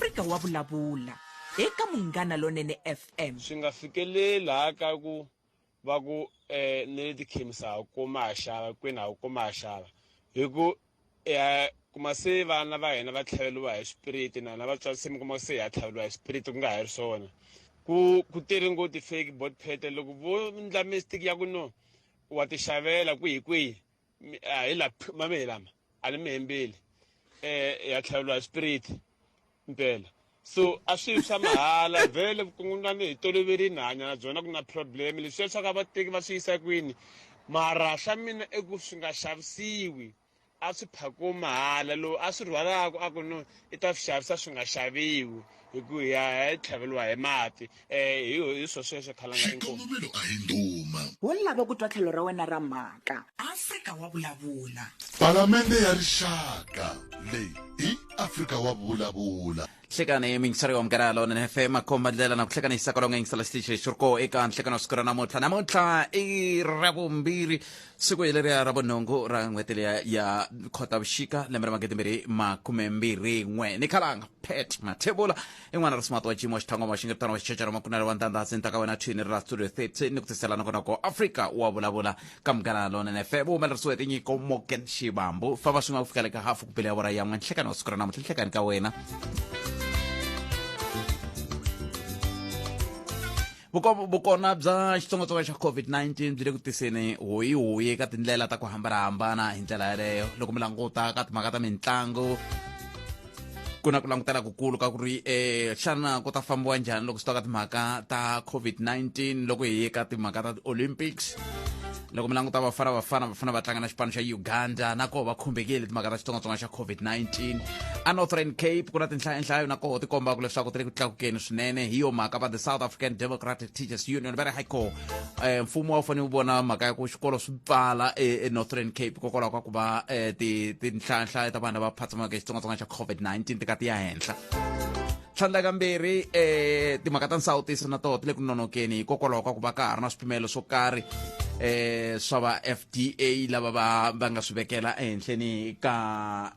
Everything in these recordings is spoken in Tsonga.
Afrika wa vulavula eka Munghana Lonene FM. Swi nga fikeleli laha ka ku va ku um ni le tikhemisi ha kuma ha xava kwini ha kuma ha xava hi ku ya kuma se vana va hina va tlhaveliwa hi swipiriti na hina vatswari se mi kuma se ha tlhaveliwa hi swipiriti ku nga ha ri swona ku ku tele ngopfu ti-fake bot pete loko vo ndla mistake ya ku no wa ti xavela kwihi kwihi a hi la mame lama a ni mi hembeli um ya tlhaveliwa hi swipiriti mpela so a swi swa mahala vhele vukungundzwani hi toloverini hanya na byona ku na problem leswiya swa ka vateki va swi yisa kwini mara xa mina i ku swi nga xavisiwi a swi phakiwi mahala lowu a swi rhwalaka a ku no i ta swi xavisa swi nga xaviwi hi ku ya hi tlhaveliwa hi mati um hi swo sweswo khalanga inkomu Xikongomelo a hi ndhuma. Wo lava ku twa tlhelo ra wena ra mhaka. Afrika wa vulavula. Palamende ya Rixaka leyi i Afrika wa vulavula. Nhlekani mingisari wa Munghana Lonene FM makhomba ndlela na ku hlekanisa kwalomu nga yingisela xitichi lexi ri koho eka nhlekano wa siku ra namuntlha. Namuntlha i ra vumbirhi siku hi leriya ra vunhungu ra n'hweti liya ya Khotavuxika lembe ra magidimbirhi makumembirhi n'we. Ni khalanga Pat Mathebula i n'wana ra smart wa Jimo Xithangoma wa Xingiritana wa Xichechera Makunela wa Ndandasi ni ta ka wena thwini ri ra Studio 13 ni ku tisela nongonoko Afrika wa vulavula ka Munghana Lonene FM wu humelerisiwe tinyiko Morgan Xivambu famba swin'we ku fikela ka hafu ku bile awara ya n'we nhlekani wa siku ra namuntlha nhlekani ka wena. Vukona bya xitsongwatsongwana xa COVID-19 byi le ku tiseni hoyihoyi eka tindlela ta ku hambanahambana. Hi ndlela yaleyo loko mi languta ka timhaka ta mitlangu ku na ku langutela kukulu ka ku ri xana ku ta fambiwa njhani loko swi ta ka timhaka ta COVID-19 loko hi ye ka timhaka ta Olympics. Loko mi languta Bafana Bafana Bafana va tlanga na xipano xa Uganda na koho va khumbekile timhaka ta xitsongwatsongwana xa COVID-19. A Northern Cape ku na tinhlayanhlayo na koho ti kombaka leswaku ti le ku tlakukeni swinene. Hi yo mhaka va the South African Democratic Teachers Union va ri haiko mfumo wa fanele wu vona mhaka ya ku xikolo swi pfala eNorthern Cape hikokwalaho ka ku va tinhlayanhlayo ta vanhu lava phatsamaka xitsongwatsongwana xa COVID-19 ti ka ti ya henhla. Tlhandlakambirhi timhaka ta nsawutiso na toho ti le ku nonokeni hikokwalaho ka ku va ka ha ri na swipimelo swo karhi swa va FDA lava va nga swi vekela ehenhleni ka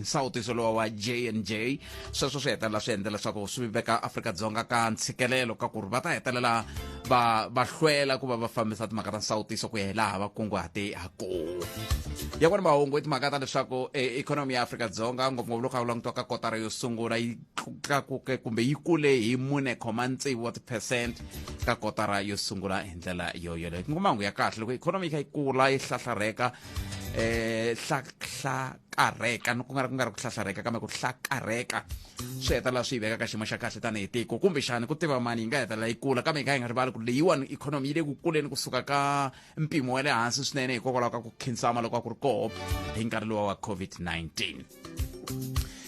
nsawutiso lowa wa J&J. Sweswo swi hetelela swi endla leswaku swi veka Afrika-Dzonga ka ntshikelelo ka ku ri va ta hetelela va hlwela ku va va fambisa timhaka ta nsawutiso ku ya hi laha va kunguhate ha kona. Ya kona mahungu i timhaka ta leswaku ikhonomi ya Afrika-Dzonga ngopfungopfu loko a langutiwa ka kotara yo sungula yi tlakuke kumbe yi kule hi 4.6 wa ti-percent ka kotara yo sungula hi ndlela yo yoleyo. Ku mahungu ya kahle loko ikhonomi yi kha yi kula yi hlahlarheka hlakarheka ni ku nga ri ku nga ri ku hlahlarheka kambe ku hlakarheka swi hetelela swi yi veka ka xiyimo xa kahle tanihi tiko kumbexani ku tiva mani yi nga hetelela yi kula kambe hi nga hi nga rivali ku leyiwani ikhonomi yi le ku kuleni kusuka ka mpimo wa le hansi swinene hikokwalaho ka ku khinsama loko a ku ri koho hi nkarhi lowa wa COVID-19.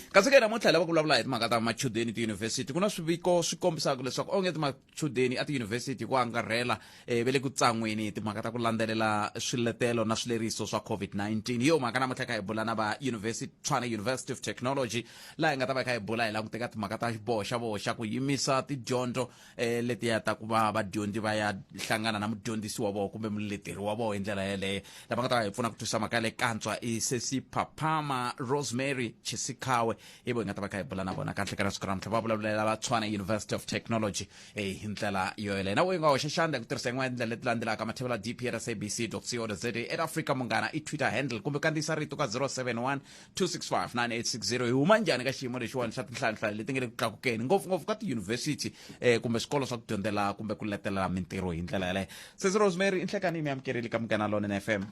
Kasi ke namuntlha hi lava ku vulavula hi timhaka ta machudeni tiyunivhesiti. Ku na swiviko swi kombisaka leswaku onge machudeni a tiyunivhesiti hi ku angarhela va le ku tsan'weni hi timhaka ta ku landzelela swiletelo na swileriso swa COVID-19. Hi yo mhaka namuntlha kha hi bula na va University Tshwane University of Technology laha hi nga ta va kha hi bula hi langute ka timhaka ta xiboho xa voho xa ku yimisa tidyondzo letiya ta ku va vadyondzi va ya hlangana na mudyondzisi wa vona kumbe muleteri wa vona hi ndlela yeleyo. Lava nga ta va hi pfuna ku twisisa mhaka yaleyo kantswa i sesi Phaphama Rosemary Chisikhawe, hi vo hi nga ta va kha hi bula na vona kahle ka siku ra namuntlha. Va vulavulela va Tshwane University of Technology hi ndlela yo yeleyo. Na we nga hoxa xandla hi ku tirhisa yin'wana ya tindlela leti landzelaka: mathevela dp at sabc co za, at Africa Munghana i Twitter handle, kumbe kandziyisa rito ka 071 265 9860. Hi huma njhani ka xiyimo lexiwani xa tinhlayanhlayo leti nga le ku tlakukeni ngopfungopfu ka tiyunivhesiti kumbe swikolo swa ku dyondzela kumbe ku letela mintirho hi ndlela yaleyo? Sesi Rosemary, i nhlekani mi amukerile ka Munghana Lonene FM.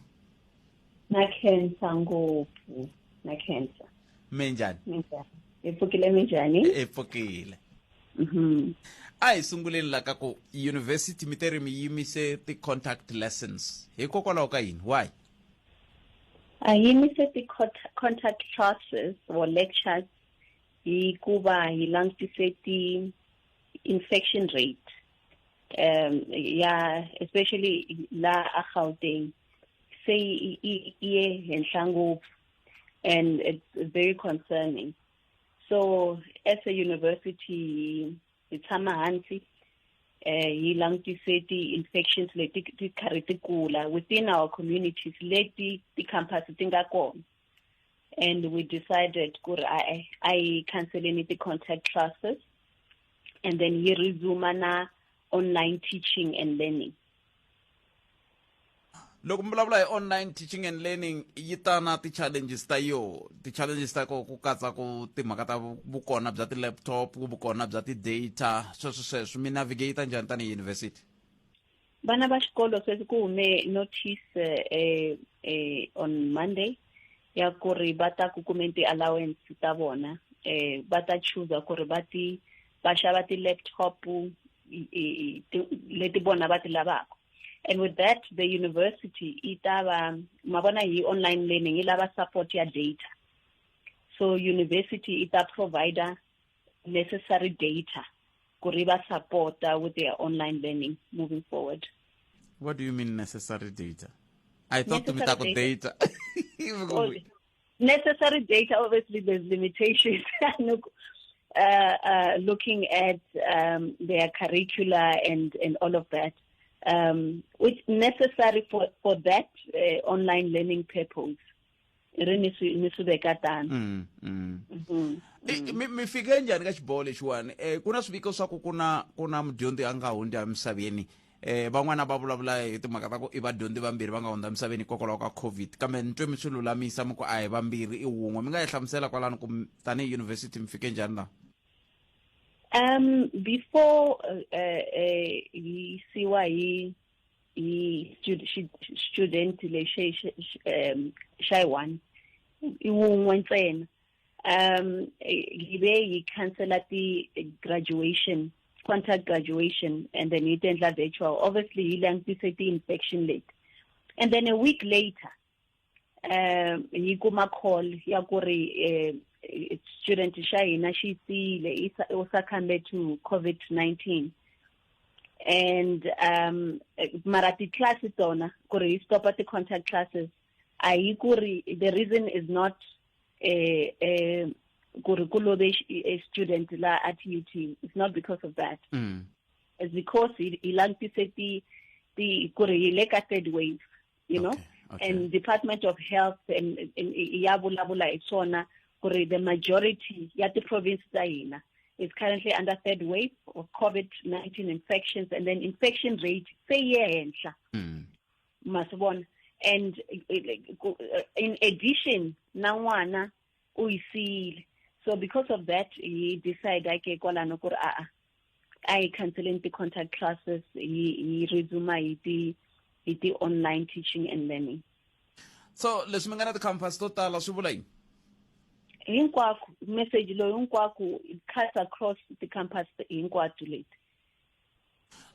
Na khensa ngopfu, na khensa. Minjhani? Minjhani? Hi pfukile, minjhani? Hi pfukile. A hi sunguleni la ka ku university mi te ri mi yimise ti-contact lessons hikokwalaho ka yini? Why? A yimise ti-contact classes or lectures hikuva hi langutise ti-infection rate ya especially la a Gauteng se yi ye henhla ngopfu, and it's very concerning. So as a university hi tshama hansi hi langutise ti-infections leti ti karhi ti kula within our communities leti ti-campus ti nga kona. And we decided ku ri a hi canceleni ti-contact classes and then hi resume na online teaching and learning. Loko mi vulavula hi online teaching and learning, yi ta na ti-challenges ta yo, ti-challenges ta ko ku katsa ku timhaka ta vukona bya ti-laptop, vukona bya ti-data, sweswo sweswo mi navigate njhani tanihi university? Vana va xikolo, sweswi ku hume notice on Monday ya ku ri va ta ku kumeni ti-allowance ta vona, va ta choosa ku ri va ti va xava ti-laptop leti vona va ti lavaka. And with that, the university i ta va ma vona hi online learning yi lava support ya data, so university i ta provide necessary data ku ri va supporta with their online learning moving forward. What do you mean, necessary data? I thought mi ta ku data. Oh, necessary data, obviously there's limitations. Looking at their curricula and all of that, which necessary for that online learning purpose. Ri ni swi veka tano. Mi fike njhani ka xiboho lexiwani? Ku na swiviko swa ku ku na mudyondzi a nga hundzi emisaveni. Van'wana va vulavula hi timhaka ta ku i vadyondzi vambirhi va nga hundza emisaveni hikokwalaho ka COVID, kambe ni twe mi swi lulamisa mi ku a hi vambirhi, i wun'we. Mi nga yi hlamusela kwalano ku tanihi university mi fike njhani laha? Before hi siwa hi student lexi xa one, i wun'we ntsena, hi ve hi cancela ti graduation, contact graduation, and then hi ti endla virtual. Obviously hi langutise ti-infection leti, and then a week later hi kuma call ya ku ri student xa hina xi siyile, u succumb to COVID-19. And mara ti-class tona, ku ri hi stopa ti-contact classes, a hi ku ri the reason is not ku ri ku love a student la at TUT. It's not because of that. It's because hi langutise ti ku ri hi le ka third wave and Department of Health and ya vulavula hi swona ku ri the majority ya ti-province ta hina is currently under third wave of COVID-19 infections, and then infection rate se ye henhla. Masibona, and in addition na n'wana u yi siyile. So because of that hi decide ke kwalano ku ri a hi canceleni ti-contact classes, hi resume hi ti online teaching and learning. So leswi mi nga na ti-campus to tala swi vula yini? Hinkwako, message lowu hinkwako, it cuts across ti-campus hinkwato leti.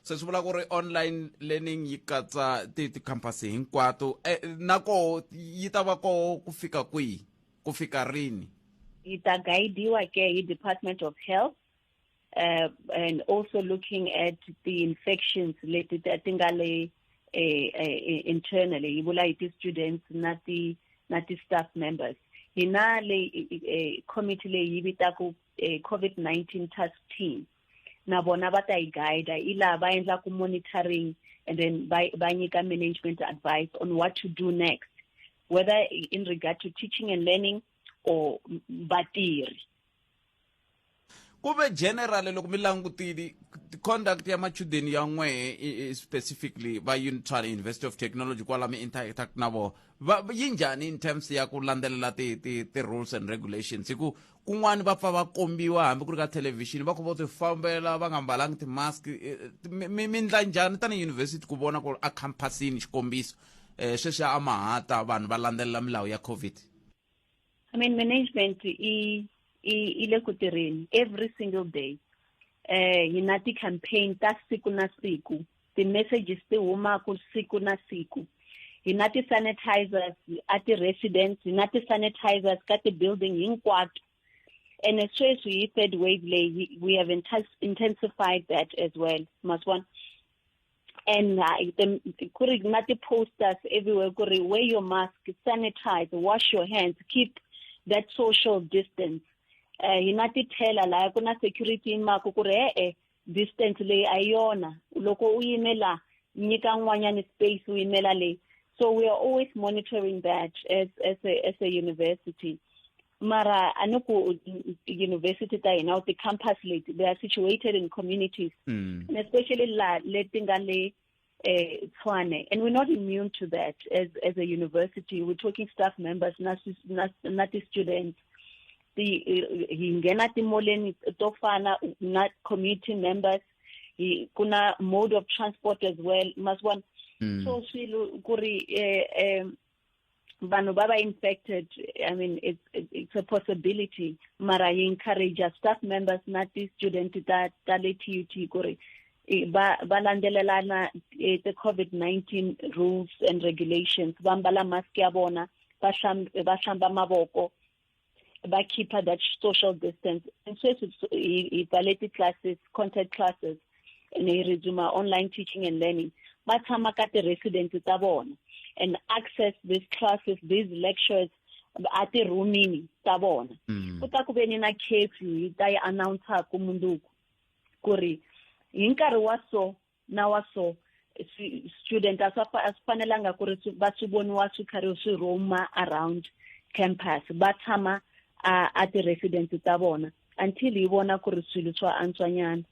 Se swi vula ku ri online learning yi katsa ti-campus hinkwato, na koho yi ta va koho ku fika kwihi, ku fika rini? Yi ta guidiwa ke hi Department of Health, and also looking at the infections leti ti nga le internally, hi vula hi ti-students na ti staff members. Hi na le committee leyi yi vitaku COVID-19 task team, na vona va ta hi guide, i laha va endlaku monitoring and then va nyika management advice on what to do next, whether in regard to teaching and learning or vatirhi. Kuve general, loko mi langutile conduct ya machudeni ya n'wehe, specifically va Unitary University of Technology kwala mi interact na vona, va yi njhani in terms ya ku landzelela ti rules and regulations? Hi ku kun'wani va pfa va kombiwa hambi ku ri ka thelevhixini va kho vo ti fambela va nga mbalangi ti-mask. Mi ndla njhani tanihi university ku vona ku ri acampusini, xikombiso, sweswi a Mahata, vanhu va landzelela milawu ya COVID? I mean, management i le ku tirheni every single day. Hi na ti-campaign ta siku na siku, ti-messages ti humaku siku na siku. Hi na ti-sanitizers a ti-residents, hi na ti-sanitizers ka ti-building hinkwato. And sweswi hi third wave leyi, we have intensified that as well, maswana. And ku ri na ti-posters everywhere ku ri wear your mask, sanitize, wash your hands, keep that social distance. Hi na ti-teller laya ku na security mako ku ri e-e, distance leyi a yona, loko u yime la, nyika n'wanyani space u yimela leyi. So we are always monitoring that as a university. Mara a ni ku university ta hina ti-campus leti, they are situated in communities, and especially la leti nga le Tshwane, and we're not immune to that as a university. We're talking staff members, not the students. The hi nghena timoleni to fana na community members, hi kuna mode of transport as well, mas one. So swilo ku ri vanhu va va infected, I mean, it's a possibility. Mara hi encourage staff members na ti-student ta le TUT ku ri va landzelelana the COVID-19 rules and regulations, va mbala mask ya vona, va hlamba mavoko, va keepa that social distance. And sweswi hi pfale ti-classes, contact classes, and hi resume online teaching and learning. Va tshama ka ti-residence ta vona and access these classes, these lectures a ti-roomini ta vona. Ku ta ku veni na curfew hi ta yi announce-aku munduku ku ri hi nkarhi wa so na wa so, student a swi fanelanga ku ri va swi voniwa swi karhi swi roama around campus. Va tshama a ti-residence ta vona until hi vona ku ri swilo swa antswanyana.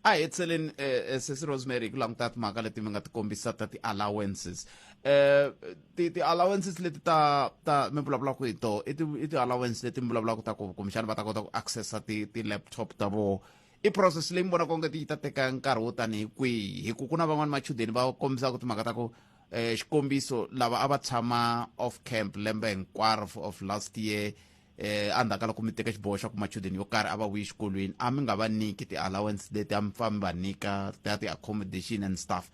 A hi hetseleni, sesi Rosemary, hi ku languta timhaka leti mi nga ti kombisa ta ti-allowances, ti-allowances leti ta mi vulavulaka hi to, i ti-allowance leti mi vulavulaka ta ku kumbexana va ta kota ku accessa ti-laptop ta voho. I process leyi mi vonaka onge ti yi ta teka nkarhi wo tanihi kwihi? Hi ku ku na van'wani machudeni va kombisaka timhaka ta ku, xikombiso, lava a va tshama off camp lembe hinkwaro of last year, endzhaku ka loko mi teka xiboho xa ku machudeni yo karhi a va vuyi xikolweni, a mi nga va nyiki ti-allowance leti a mi pfa mi va nyika ta ti-accommodation and stuff.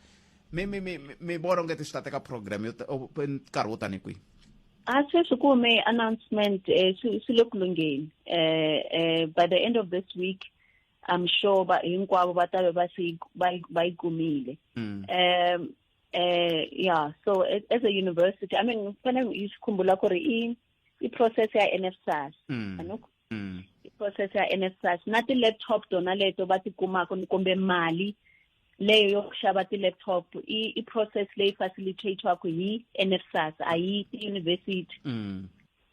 Mi vona onge ti swi ta teka program yo nkarhi wo tanihi kwihi? A sweswi ku hume announcement, swi le ku lungheni. By the end of this week, I'm sure ba hinkwavo va ta ve va se va yi kumile. Yeah, so as a university, I mean, fanele yi swi khumbula ku ri i process ya NSFAS. Anuk i process ya NSFAS na ti-laptop tona leto va ti kumaka kumbe mali leyo yo xava ti-laptop, i process leyi facilitatewaka hi NSFAS, a yi ti-university.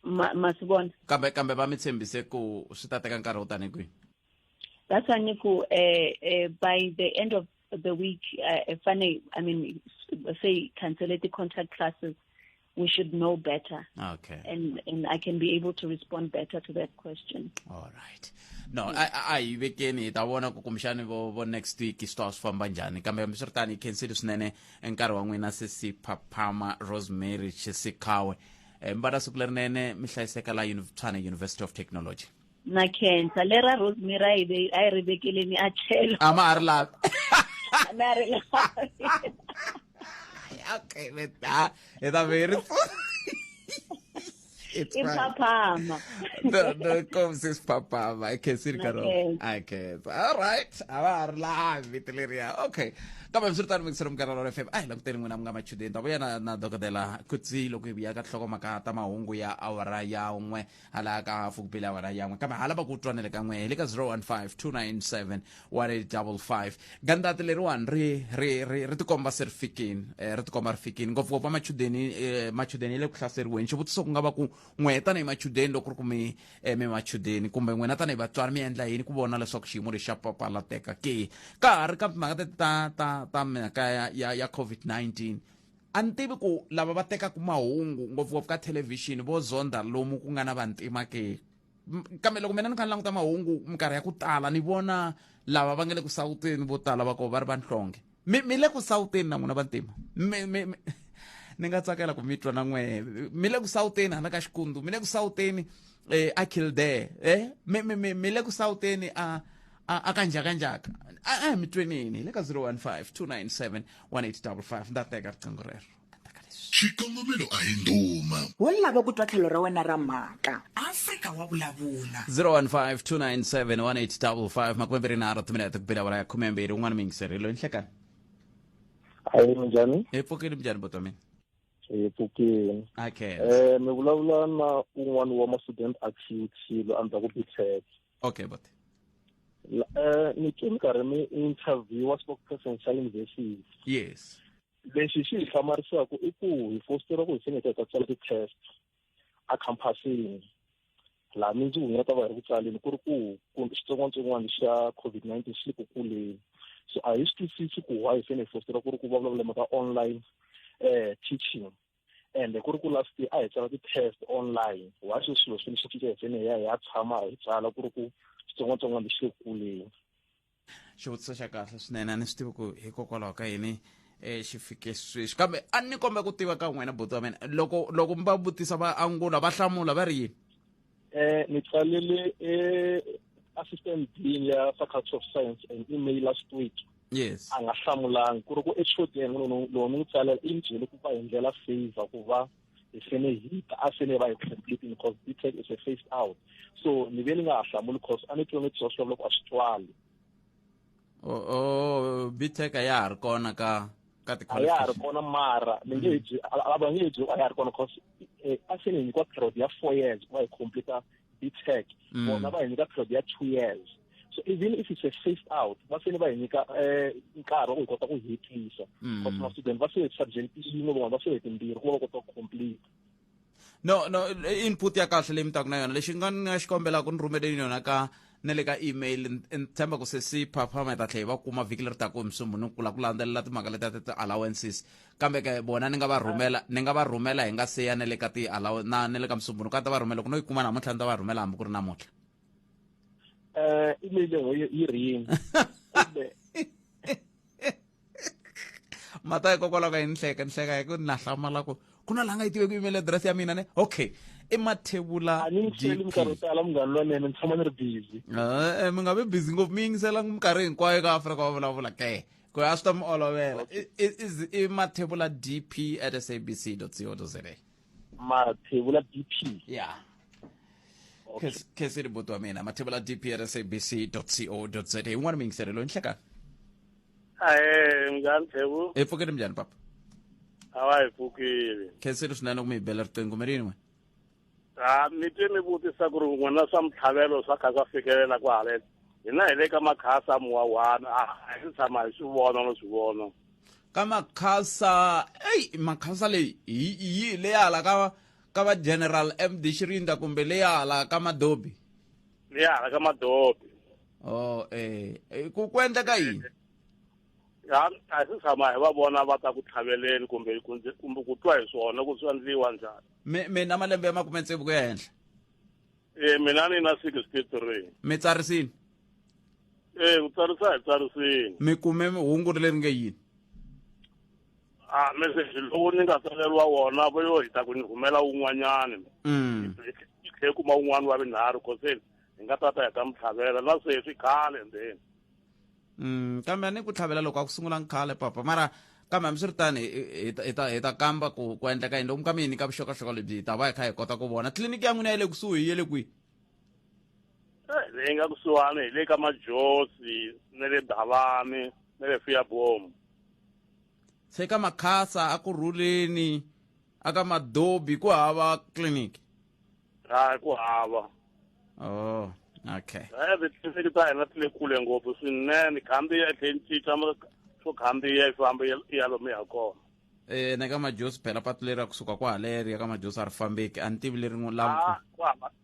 Ma swi vona? Kambe va mi tshembise ku swi ta teka nkarhi wo tanihi kwihi? That's why niku by the end of the week, fane, I mean, say cancel the contact classes, we should know better. And I can be able to respond better to that question. All right, no, a hi vekeni hi ta vona ku kumbexani vo next week swi ta swi famba njhani. Kambe hambiswiritano, hi khensile swinene nkarhi wa n'wina, sesi Phaphama Rosemary Chisikhawe. Mi va na siku lerinene, mi hlayiseka la Tshwane University of Technology. Na khensa. Lera Rosemary a yi ri vekeleni a tlhelo. A ma ha ri lavi. A ma ri lavi. Okay, hi ta ve ri It's i Phaphama. No, kom sis Phaphama, i khensile ka rona. Khensa. I khensa. All right, a va ha ri lavi vito leriya. Okay, kambe swiritano, mikisero Munghana Lona FM, a hi languteni n'wina mi nga machudeni. Ta vuya na dokodela Kutsi loko hi vuya ka nhlokomhaka ta mahungu ya awara ya 1, hala ka hafu ku bile awara ya 1. Kambe ha lava ku twanele ka n'we hi le ka 015 297 1855. Gandati leriwani ri tikomba se ri fikini, ri tikomba ri fikini ngopfungopfu machudeni, machudeni ya le ku hlaseriweni. Xivutiso ku nga va ku n'we tanihi machudeni, loko ri ku mi machudeni kumbe n'wina tanihi vatswari, mi endla yini ku vona leswaku xiyimo lexi xa papalateka ke? Ka ha ri ka timhaka teti ta mhaka ya COVID-19, a ni tivi ku lava va tekaka mahungu ngopfungopfu ka thelevhixini vo zonda lomu ku nga na vantima ke. Kambe loko mina ni kha ni languta mahungu minkarhi ya ku tala, ni vona lava va nga le ku sawuteni vo tala va ko va ri vanhlonge. Mi le ku sawuteni na n'wina vantima? Mi ni nga tsakela ku mi twa na n'we. Mi le ku sawuteni hala ka Xikundu, mi le ku sawuteni a Kildare, mi le ku sawuteni a ka Njhakanjhaka. A hi mi twenini hi le ka 015 297 1855. Ni ta teka riqingho rero endzhaku ka leswi. Xikongomelo a hi ndhuma. Wo lava ku twa tlhelo ra wena ra mhaka. Afrika wa vulavula. 015 297 1855, 23 timinete ku bela awara ya 12. Un'wana muyingiseri loyi, nhlekani. Ayi, minjhani? Hi pfukile, minjhani bota mina? Hi pfukile. A khensa. Mi vulavula na un'wana wa ma-student a QUT loyi a ndzaku BTech. Okay, bote. Ni twe mi karhi mi interviewa spokesperson xa university. Yes. Lexi xi hi hlamarisaka i ku hi fosteriwa ku hi fanekele hi ta tsala ti-test a campusini. Laha mindzuku hi nga ta va hi ri ku tsaleni ku ri ku ku xitsongwatsongwana xa COVID-19 xi le ku kuleni. So a hi swi twisisi ku why hi fanele hi fositela ku ri ku va vulavula mhaka online teaching, and ku ri ku last year a hi tsala ti-test online. Why sweswi swilo swi swi cinca, hi fanele hi ya hi ya tshama hi tsala ku ri ku xitsongwatsongwana lexi le ku kuleni? Xivutiso xa kahle swinene. A ni swi tivi ku hikokwalaho ka yini xi fike sweswi, kambe a ni kombe ku tiva ka n'wina, buti wa mina, loko mi va vutisa va angula, va hlamula va ri yini? Ni tsalele assistant dean ya Faculty of Science and email last week. A nga hlamulangi. Ku ri ku HOD ya yena loko ni n'wi tsalela, i ni byele ku va hi ndlela favor ku va hi fene hi ta a fene va hi complete, because BTech is a phased out. So ni ve ni nga ha hlamuli, cause a ni twa nge swi loko a swi twali. Oh, BTech a ya ha ri kona ka ti A ya ha ri kona, mara ni nge hi a va nge hi byeli a ya ha ri kona, cause a fene hi nyikiwa period ya 4 years ku va hi complete BTech. Vona va hi nyika period ya 2 years, so even if it's a phased out, va fanele va hi nyika nkarhi wa ku hi kota ku hetisa, because ma student va se subject yin'we, van'wana va se hi timbirhi ku va va kota ku complete. No, input ya kahle leyi mi taku na yona. Lexi nga ni nga xi kombelaka, ni rhumeleni yona ka na le ka email. Ni tshemba ku se si phaphama hi ta tlhela hi va kuma vhiki leri taka hi Musumbhunuku ku la ku landzelela timhaka letiya ta ti-allowances. Kambe ke vona ni nga va rhumela hi nga se ya na le ka ti na na le ka Musumbhunuku. A ta va rhumela ku no yi kuma namuntlha, ni ta va rhumela hambi ku ri namuntlha. Email leyi yi ri yini kumbe? Mata, hikokwalaho ka yini hleka? Ni hleka hi ku na hlamala ku ku na laha nga yi tiveki email address ya mina ne. Okay, i Mathebula. A ni yingiseli minkarhi yo tala, munghana lonene, ni tshama ni ri busy. Mi nga vi busy ngopfu, mi yingisela minkarhi hinkwayo ka Afrika wa Vulavula ke, ku a swi ta mi olovela. I mathebula dp@sabc co za. Mathebula DP. Ya. Khesiri buti wa mina, mathebula dp@sabc co za. Yin'wana miyingiselo loyi, nhlekani. Ahe, njhani Thebu? Hi pfukile, minjhani papa? Awa, hi pfukile. Khensile swinene ku mi hi bela riqingho. Mi rini n'we? A mi twe mi vutisa ku ri n'wina swa mitlhavelo swa kha swa fikelela ku haleni. Hina hi le ka Makhasa muwawani, a hi si tshama hi swi vona no swi vona. Ka Makhasa? Eyi, Makhasa leyi hi yi leyi hala ka va General MD Xirinda, kumbe leyi hala ka Madobi? Leyi hala ka Madobi. Oh, ku endleka yini? A hi si tshama hi va vona va ta ku tlhaveleni kumbe ku twa hi swona ku swi endliwa njhani. Mi na malembe ya 60 ku ya henhla? E, mina ni na 63. Mi tsarisini? E, ku tsarisa hi tsarisini. Mi kume hungu leri nge yini? A meseji lowu ni nga tsaleriwa wona, vo yo hi ta ku ni rhumela wun'wanyani. Hi tlhe kuma wun'wana wa vinharhu, koseni hi nga tata hi ta mi tlhavela na sweswi khale ndzeni. Kambe a ni ku tlhavela loko a ku sungula khale papa, mara kambe hambiswiritano hi ta kamba ku endleka yini. Loko mi ka mi hi nyika vuxokoxoko lebyi, hi ta va hi kha hi kota ku vona. Tliliniki ya n'wina ya le kusuhi, ya le kwihi? Leyi nga kusuhani hi le ka Majosi, na le Davani, na le Fiyabom. Se ka Makhasa, a Kurhuleni, a ka Madobi ku hava tliliniki? Hayi, ku hava. Oh, okay. Titliliniki ta hina ti le kule ngopfu swinene. Khandziya i tlhe ni cinca swo khandziya i famba i ya lomu ya kona. Na ka Majosi phela patu leri ra kusuka kwahaleriya ka Majosi a ri fambeki. A ni tivi leri n'wi la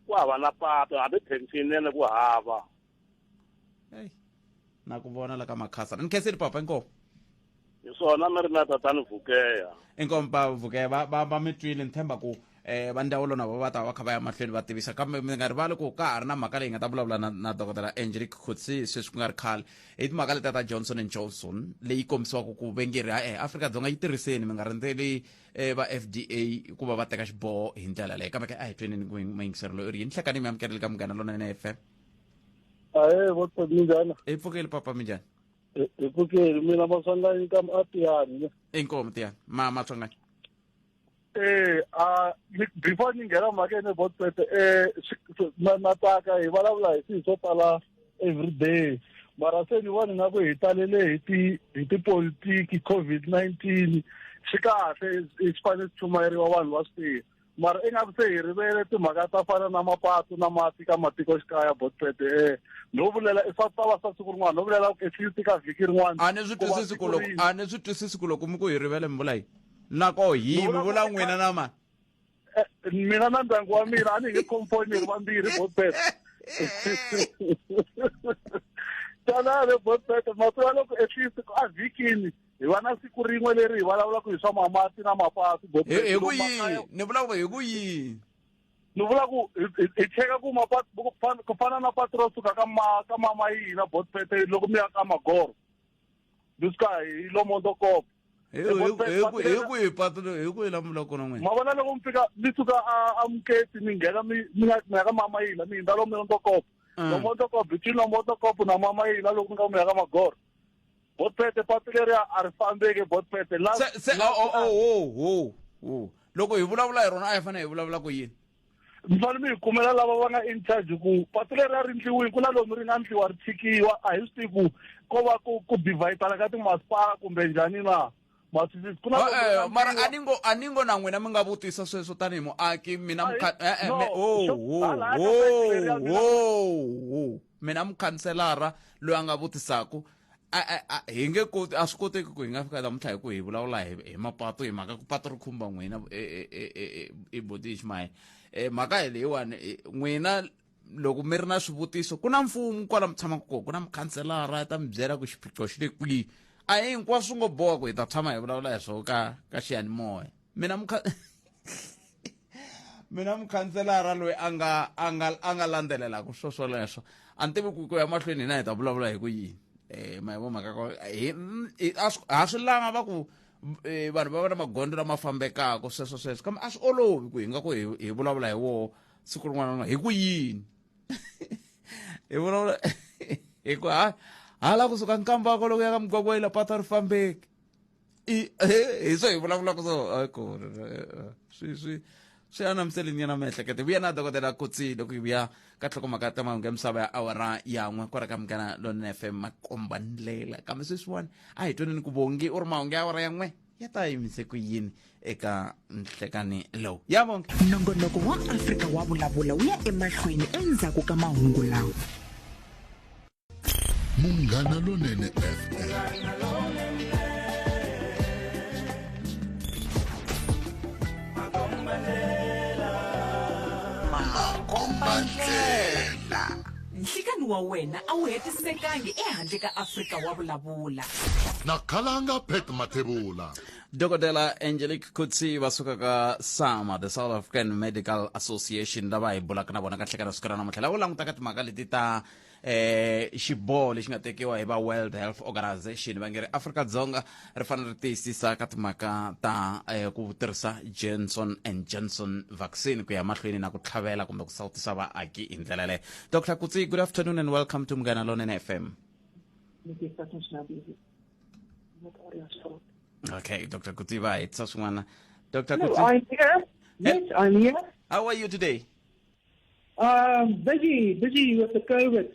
ku hava na patu, hambi taxi yinene ku hava. Hey, na ku vona la ka Makhasa. Ni khensile papa, inkomu. Hi swona, mi ri na tatani Vukeya. Inkomu pa Vukeya. Va mi twile. Ni tshemba ku va ndzawulo na vo va ta va kha va ya mahlweni va tivisa, kambe mi nga rivali ku ka ha ri na mhaka leyi nga ta vulavula na Dokodela Angelique Coetzee sweswi ku nga ri khale, hi timhaka letiya ta Johnson and Johnson leyi kombisiwaka ku vengeri ha Afrika-Dzonga yi tirhiseni, mi nga rindzeli va FDA ku va va teka xiboho hi ndlela leyi. Kambe ke a hi tweneni ku mayingisero loyi u ri yini. Hlekani, mi amukeleli ka Munghana Lonene FM. Ahe, vo minjhani? Hi pfukile papa, minjhani? Hi pfukile. Mina Maswanganyi ka Atiyani. Inkomu Tiyani, ma Maswanganyi. A before ni nghena mhakeni, botpete, na tsaka hi vulavula hi swilo swo tala everyday, mara se ni vona nga ku hi talele hi tipolitiki. COVID-19 swi kahle, swi fanele swi chumayeriwa, vanhu va swi tiva, mara ingaku se hi rivele timhaka ta fana na mapatu na mati ka matikoxikaya. Botpete, no vulela i swa ta va swa siku rin'wana, no vulela at least ka vhiki rin'wana. A ni swi twisisi ku loko mi ku hi rivele, mi vula yini? Nako hi mi vula n'wina na mani? Mina na ndyangu wa mina a ni nge khomi hi ri vambirhi botpet. Twanana botpet, mativa loko at least a vhikini hi va na siku rin'we leri hi vulavulaka hi swa mamati na mapatu. Hi ku yini ni vula ku hi ku yini? Ni vula ku hi cheka ku mapatu ku fana na patu ro suka ka ka mama yina botpet loko mi ya ka Magoro, mi suka hi Lomondokop. Hi ku hi patu hi ku hi lamula kona n'wina. Ma vona loko mi fika mi suka a Muketi mi nghena mi ya ka mama yina mi hundza Lomondokop. Lomondokop between Lomondokop na mama yina loko mi nga mi ya ka Magoro. Botpete patu leri a ri fambeki botpete. Se loko hi vulavula hi rona a hi fanele hi vulavula ku yini? Mi fanele mi hi kumela lava va nga in charge ku patu leri a ri ndliwini, ku na lomu ri nga ndliwa ri tshikiwa, a hi swi tivi ku ko va ku divide-ana ka timasipala kumbe njhani na. Mara a ni ngo na n'wina mi nga vutisa sweswo tanihi muaki, mina mina mukhanselara loyi a nga vutisaku hi nge koti, a swi koteki ku hi nga fika namuntlha hi ku hi vulavula hi mapatu, hi mhaka ku patu ri khumba n'wina i boti Ismail. Mhaka hi leyiwani, n'wina loko mi ri na swivutiso ku na mfumo kwala mi tshamaka kona, ku na mukhanselara ya ta mi byela ku xiphiqo xi le kwihi. A hi hinkwaswo swi ngo boha ku hi ta tshama hi vulavula hi swona ka xiyanimoya. Mina mina mukhanselara loyi a nga landzelelaka swo swoleswo, a ni tivi ku ya mahlweni hina hi ta vulavula hi ku yini. Ma hi vo mhaka ha swi lava va ku vanhu va va na magondzo lama fambekaka sweswo sweswo, kambe a swi olovi ku hi nga ku hi vulavula hi woho siku rin'wana na hi ku yini. Hi vulavula hi ku hala kusuka Nkambako loko ya ka Mugwagwayila patu a ri fambeki. Hi swo hi vulavulaka so ku swi anamiseli nyana miehleketo. Vuya na dokodela Kutsi loko hi vuya ka nhlokomhaka ta mahungu ya misava ya awara yan'we kwala ka Munghana Lonene FM makomba ndlela. Kambe sweswiwani a hi twaneni ku Bongi u ri mahungu ya awara yan'we ya ta yimise ku yini eka nhlekani lowu. Ya Bongi. Nongonoko wa Afrika wa Vulavula wu ya emahlweni endzhaku ka mahungu lawa. Munghana Lonene FM. Makombandlela. Nhlikani wa wena a wu hetisekangi ehandle ka Afrika wa Vulavula. Na Khalanga Pat Mathebula. Dokodela Angelique Coetzee va suka ka SAMA, the South African Medical Association, lava hi bulaka na vona ka nhlekani siku ra namuntlha, lava langutaka timhaka leti ta xiboho lexi nga tekiwa hi va World Health Organization, va nge ri Afrika-Dzonga ri fanele ri tiyisisa ka timhaka ta ku tirhisa Johnson and Johnson vaccine ku ya mahlweni na ku tlhavela kumbe ku sawutisa vaaki hi ndlela yaleyo. Dr. Coetzee, good afternoon and welcome to Munghana Lonene FM. Okay, Dr. Coetzee, va hetisa swin'wana. Dr. Hello, Coetzee. I'm here. Yes, I'm here. How are you today? Busy with the COVID.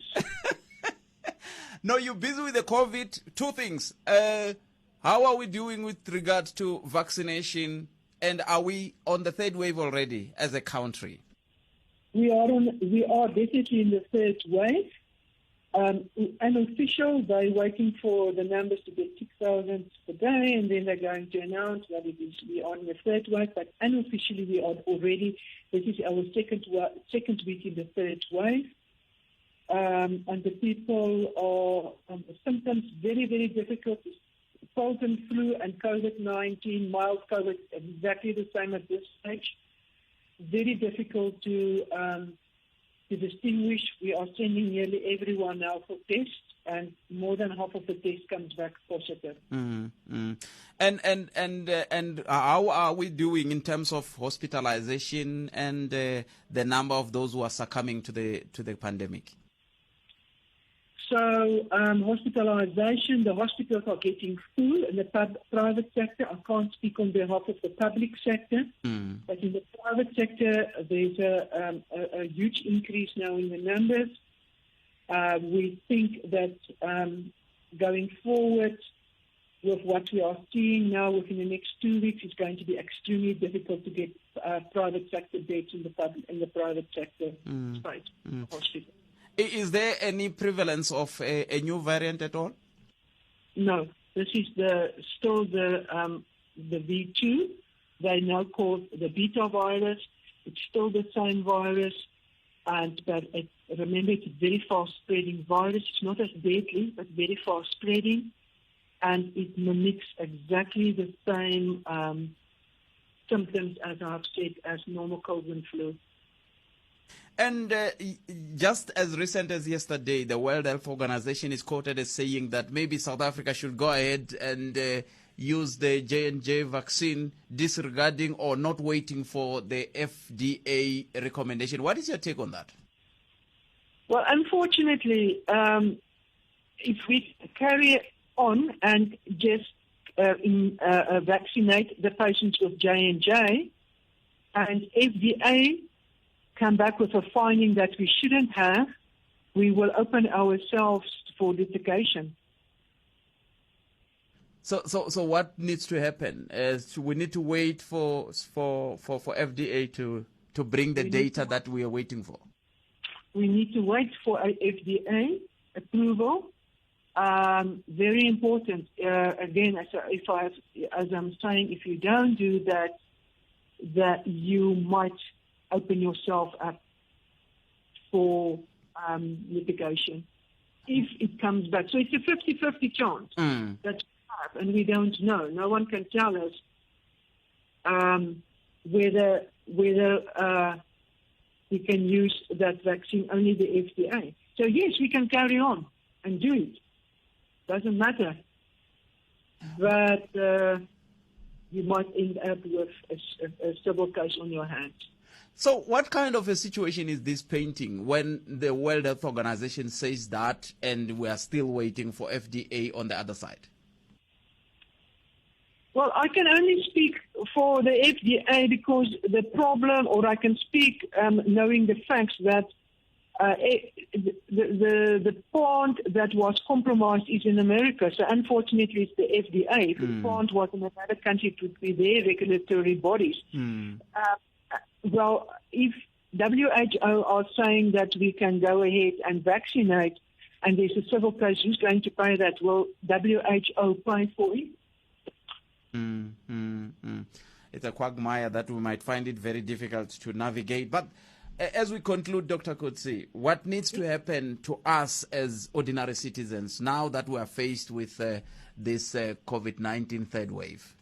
No, you're busy with the COVID. Two things. How are we doing with regard to vaccination, and are we on the third wave already as a country? We are definitely in the third wave. Unofficial, they're waiting for the numbers to get 6,000 per day, and then they're going to announce that it is we are in the third wave. But unofficially, we are already. This is our second week in the third wave, and the people are the symptoms very, very difficult. Cold and flu and COVID-19, mild COVID, exactly the same at this stage. Very difficult to distinguish. We are sending nearly everyone now for tests, and more than half of the tests comes back positive. Mm-hmm. And how are we doing in terms of hospitalization and the number of those who are succumbing to the pandemic? So hospitalization, the hospitals are getting full in the private sector. I can't speak on behalf of the public sector, but in the private sector, there's a huge increase now in the numbers. We think that going forward with what we are seeing now within the next 2 weeks, it's going to be extremely difficult to get private sector beds in the private sector space, hospital. Is there any prevalence of a new variant at all? No, this is still the V2. They now call the beta virus. It's still the same virus, and but it, remember it's a very fast spreading virus. It's not as deadly, but very fast spreading, and it mimics exactly the same symptoms as I've said as normal cold and flu. And just as recent as yesterday, the World Health Organization is quoted as saying that maybe South Africa should go ahead and use the J&J vaccine, disregarding or not waiting for the FDA recommendation. What is your take on that? Well, unfortunately, if we carry on and just vaccinate the patients with J&J, and FDA come back with a finding that we shouldn't have, we will open ourselves for litigation. So what needs to happen? We need to wait for FDA to bring the data that we are waiting for. We need to wait for FDA approval. Very important. Again, as I'm saying, if you don't do that, that you might open yourself up for litigation if it comes back. So it's a 50-50 chance that we have, and we don't know. No one can tell us whether we can use that vaccine, only the FDA. So yes, we can carry on and do it. Doesn't matter. But you might end up with a civil case on your hands. So what kind of a situation is this painting when the World Health Organization says that and we are still waiting for FDA on the other side? Well, I can only speak for the FDA because the problem, or I can speak knowing the facts that the plant that was compromised is in America. So unfortunately, it's the FDA. If the plant was in another country, it would be their regulatory bodies. Well, if WHO are saying that we can go ahead and vaccinate, and there's a civil case, who's going to pay that? Will WHO pay for it? It's a quagmire that we might find it very difficult to navigate. But as we conclude, Dr. Coetzee, what needs to happen to us as ordinary citizens now that we are faced with this COVID-19 third wave?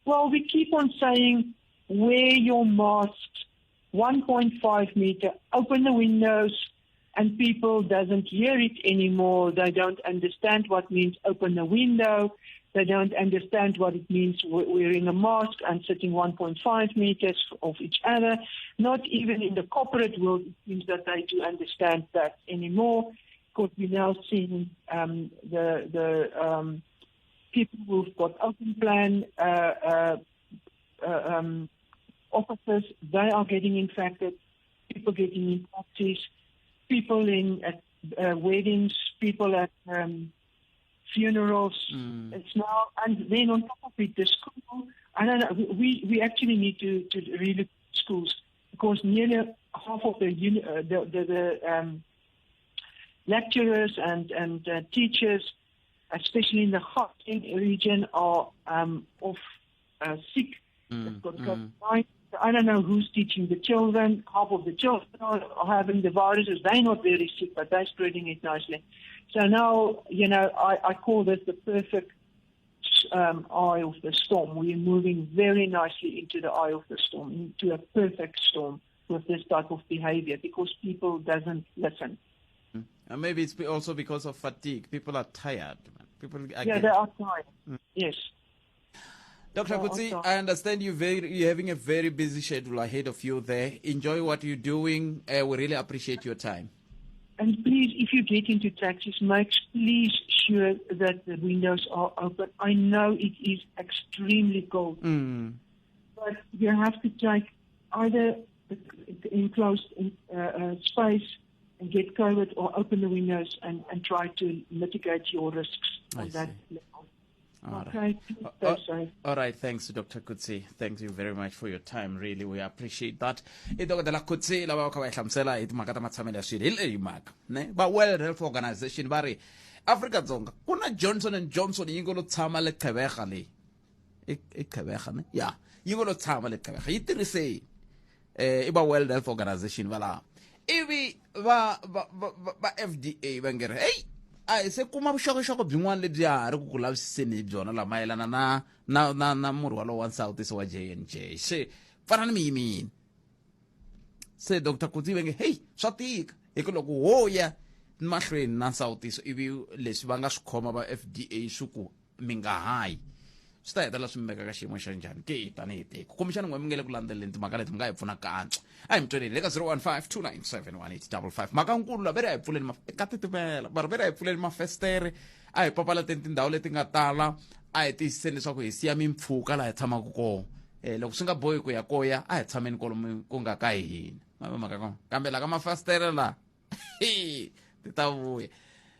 Well, we keep on saying, wear your masks, 1.5 meter, open the windows, and people doesn't hear it anymore. They don't understand what means open the window. They don't understand what it means wearing a mask and sitting 1.5 meters of each other. Not even in the corporate world, it seems that they do understand that anymore, because we're now seeing the people who've got open plan offices, they are getting infected, people getting in parties, people in at weddings, people at funerals. It's now, and then on top of it, the school, I don't know, we actually need to relook at schools, because nearly half of the lecturers and teachers, especially in the Gauteng region, are off sick. They've got COVID-19. I don't know who's teaching the children. Half of the children are having the viruses. They're not very sick, but they're spreading it nicely. So now, you know, I call this the perfect eye of the storm. We're moving very nicely into the eye of the storm, into a perfect storm with this type of behavior, because people doesn't listen. And maybe it's also because of fatigue. People are tired. People are they are tired. Yes. Dr. Coetzee, I understand you're having a very busy schedule ahead of you there. Enjoy what you're doing. We really appreciate your time. And please, if you get into taxis, make please sure that the windows are open. I know it is extremely cold, but you have to take either the enclosed space and get COVID, or open the windows and try to mitigate your risks on that level. All right. Okay. All right. Thanks, Dr. Coetzee. Thank you very much for your time. Really, we appreciate that. I Dr. Coetzee lava va kha va hi hlamusela hi timhaka ta matshamelo ya swilo hi leyi mhaka ne va World Health Organization va ri Afrika Dzonga ku na Johnson and Johnson yi ngo lo tshama le Gqeberha leyi i Gqeberha ne ya Yi ngo lo tshama le Gqeberha, yi tirhiseni. I va World Health Organization va laha, ivi va va va va FDA va nge ri hey, a hi se kuma vuxokoxoko byin'wana lebyi ha ha ri ku ku lavisiseni hi byona la mayelana na na na na murhi walowo wa nsawutiso wa J&J. Se pfanani mi yimini. Se Dr Kutsi va nge hey, swa tika, hi ku loko wo ya mahlweni na nsawutiso ivi leswi va nga swi khoma va FDA swi ku mi nga hayi, swi ta hetelela swi mi veka ka xiyimo xa njhani ke tanihi tiko? Kumbexana n'we mi nge le ku landzeleni timhaka leti, mi nga hi pfuna kantswa. A hi mi tweleni le ka 015 297 1855. Mhaka nkulu la ve ri a hi pfuleni ka titimela, mara ve ri a hi pfuleni mafestere, a hi papalateni tindhawu leti nga tala, a hi tiyisiseni leswaku hi siya mimpfhuka laha hi tshamaka kona. Loko swi nga bohi ku ya koya, a hi tshameni kwalomu ku nga ka hina. Ma mhaka kona, kambe la ka mafastere la ti ta vuya,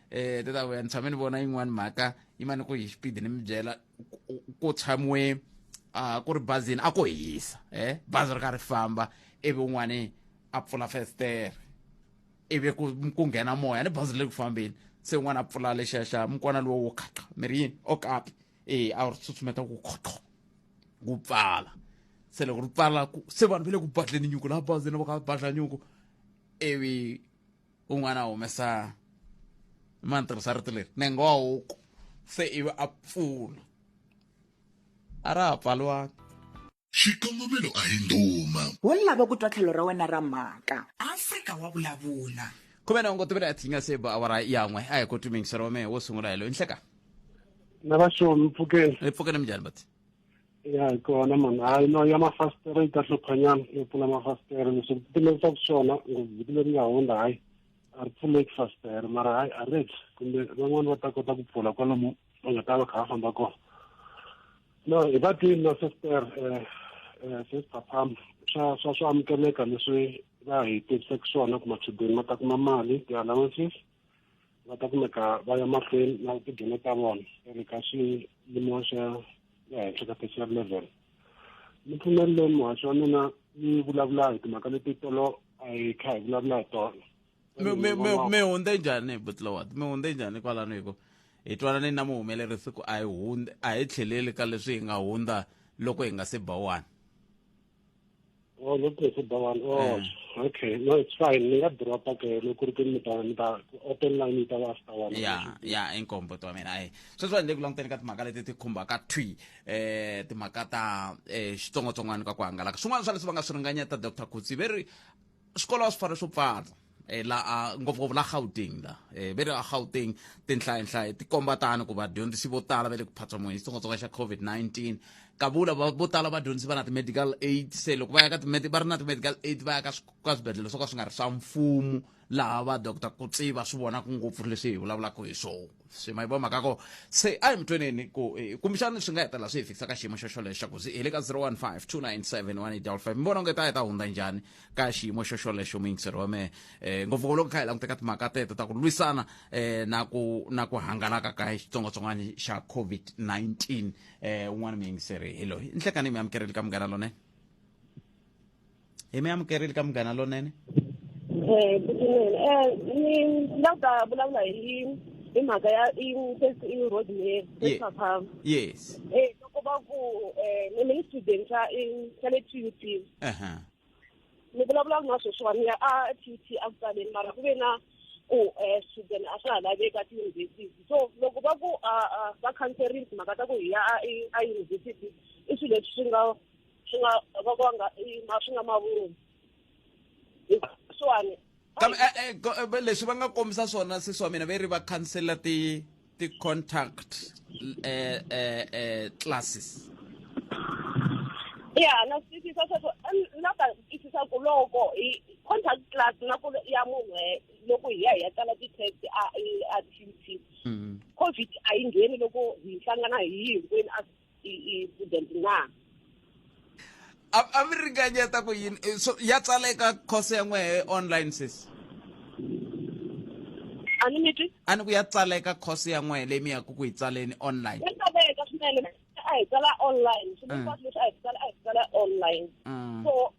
ti ta vuya. Ni tshame ni vona yin'wani mhaka yi mani ku hi xipidi ni mi byela ku tshamiwe a ku ri bazini, a ku hisa, bazi ri ka ri famba, ivi un'wani a pfula festere, ivi ku nghena moya ni bazi ri le ku fambeni. Se un'wana a pfula lexiya xa mukwana lowo wo khaqa mi ri yini okapi, a wu ri susumeta ku khoqo ku pfala. Se loko ri pfala, se vanhu va le ku badleni nyuku laha bazini, va ka badla nyuku, ivi un'wana a humesa, ma ni tirhisa rito leri, nenge wa huku, se ivi a pfula, a ra ha pfaliwanga. Xikongomelo a hi ndhuma. Wo lava ku twa tlhelo ra wena ra mhaka. Afrika wa vulavula. Khume na ngoti vela yi nga se ba awara ya n'we. A hi koti muyingiseri wa mehe wo sungula hi loyi. Nhleka. Na va xo mi pfukeni. Hi pfukeni, minjhani bati? Ya, hi kona mani. Hayi no, ya mafasitere yi ta hluphanyana yo pfula mafasitere. Leswi ku timelisa swona ngopfu vhiki leri nga hundza, hayi a ri pfuleki fasitere, mara hayi a ri kumbe van'wani va ta kota ku pfula kwalomu va nga ta va kha va famba kona. No, hi va twini na sister, sis Phaphama, swa amukeleka leswi va hi tiviseke swona ku machudeni ma ta kuma mali ti-allowances, va ta kumeka va ya mahlweni na tidyondzo ta vona ri ka xiyimo xa le henhla ka tertiary level. Ni pfumeleleni muhaxi wa mina ni vulavula hi timhaka leti tolo a hi kha hi vulavula hi tona. Mi hundze njhani butlowat? Mi hundze njhani kwalano? Hi ku hi twanani na muhumelerisi ku a hi hundze, a hi tlheleli ka leswi hi nga hundza loko hi nga se ba one. Oh, loko hi se ba one. Oh, okay. No, it's fine. Ni nga dropa ke loko ri ku mi ta open line yi ta va after one. Ya, inkombo wa mina. Ayi, sweswi ni le ku languteni ka timhaka leti ti khumbaka thwi timhaka ta xitsongwatsongwana ka ku hangalaka. Swin'wana swa leswi va nga swi ringanyeta, Dr Khutsi, ve ri swikolo a swi fanele swo pfala la ngopfungopfu la Gauteng la. Ve ri a Gauteng tinhlayenhlaye ti komba tani ku vadyondzisi vo tala va le ku phatsamiweni xitsongwatsongwana xa COVID-19. Kavula vo tala vadyondzisi va na ti-medical aid, se loko va ya ka va ri na ti-medical aid, va ya ka swibedhlele swo ka swi nga ri swa mfumo, laha va Dr Kutsi va swi vonaka ngopfu leswi hi vulavulaka hi swona. Se ma yi vona mhaka ko? Se a hi mi tweneni ku kumbexana swi nga hetelela swi hi fikisa ka xiyimo xo xolexo xa ku hi le ka 015 297 1855. Mi vona onge ta hi ta hundza njhani ka xiyimo xo xolexo, muyingiseri wa mehe, ngopfungopfu loko kha hi languteka timhaka teto ta ku lwisana na ku hangalaka ka xitsongwatsongwana xa COVID-19? Un'wana muyingiseri hi loyi. Nhlekani, mi amukerile ka Munghana Lonene. Hi mi amukerile ka Munghana Lonene. Ni la ku ta vulavula hi mhaka ya i road mayor Phaphama. Yes. Loko va ku ni ni student xa le TUT. Ni vulavula na sweswiwani ya a TUT a ku tsaleni, mara ku ve na ku student a swa ha laveki a tiyunivhesiti. So loko va ku va cancerile timhaka ta ku hi ya a university, i swilo leswi swi nga va ku va nga swi nga mavunwa sweswiwani. Kambe leswi va nga kombisa swona, sesi wa mina, ve ri va khansela ti contact classes. Ya, na swi twisisa sweswo. Na ta twisisa ku loko hi contact class na ku ya munhu, loko hi ya tsala ti-test a TUT, COVID a yi ngheni loko hi hlangana hi hinkwenu as i student na? A mi ringanyeta ku yini? So ya tsaleka course ya n'wehe online, sis? A ni mi twi. A ni ku ya tsaleka course ya n'wehe leyi mi yaku ku yi tsaleni online? Ya tsaleka swinene. A hi tsala online swilo hinkwaswo leswi a hi tsala online. So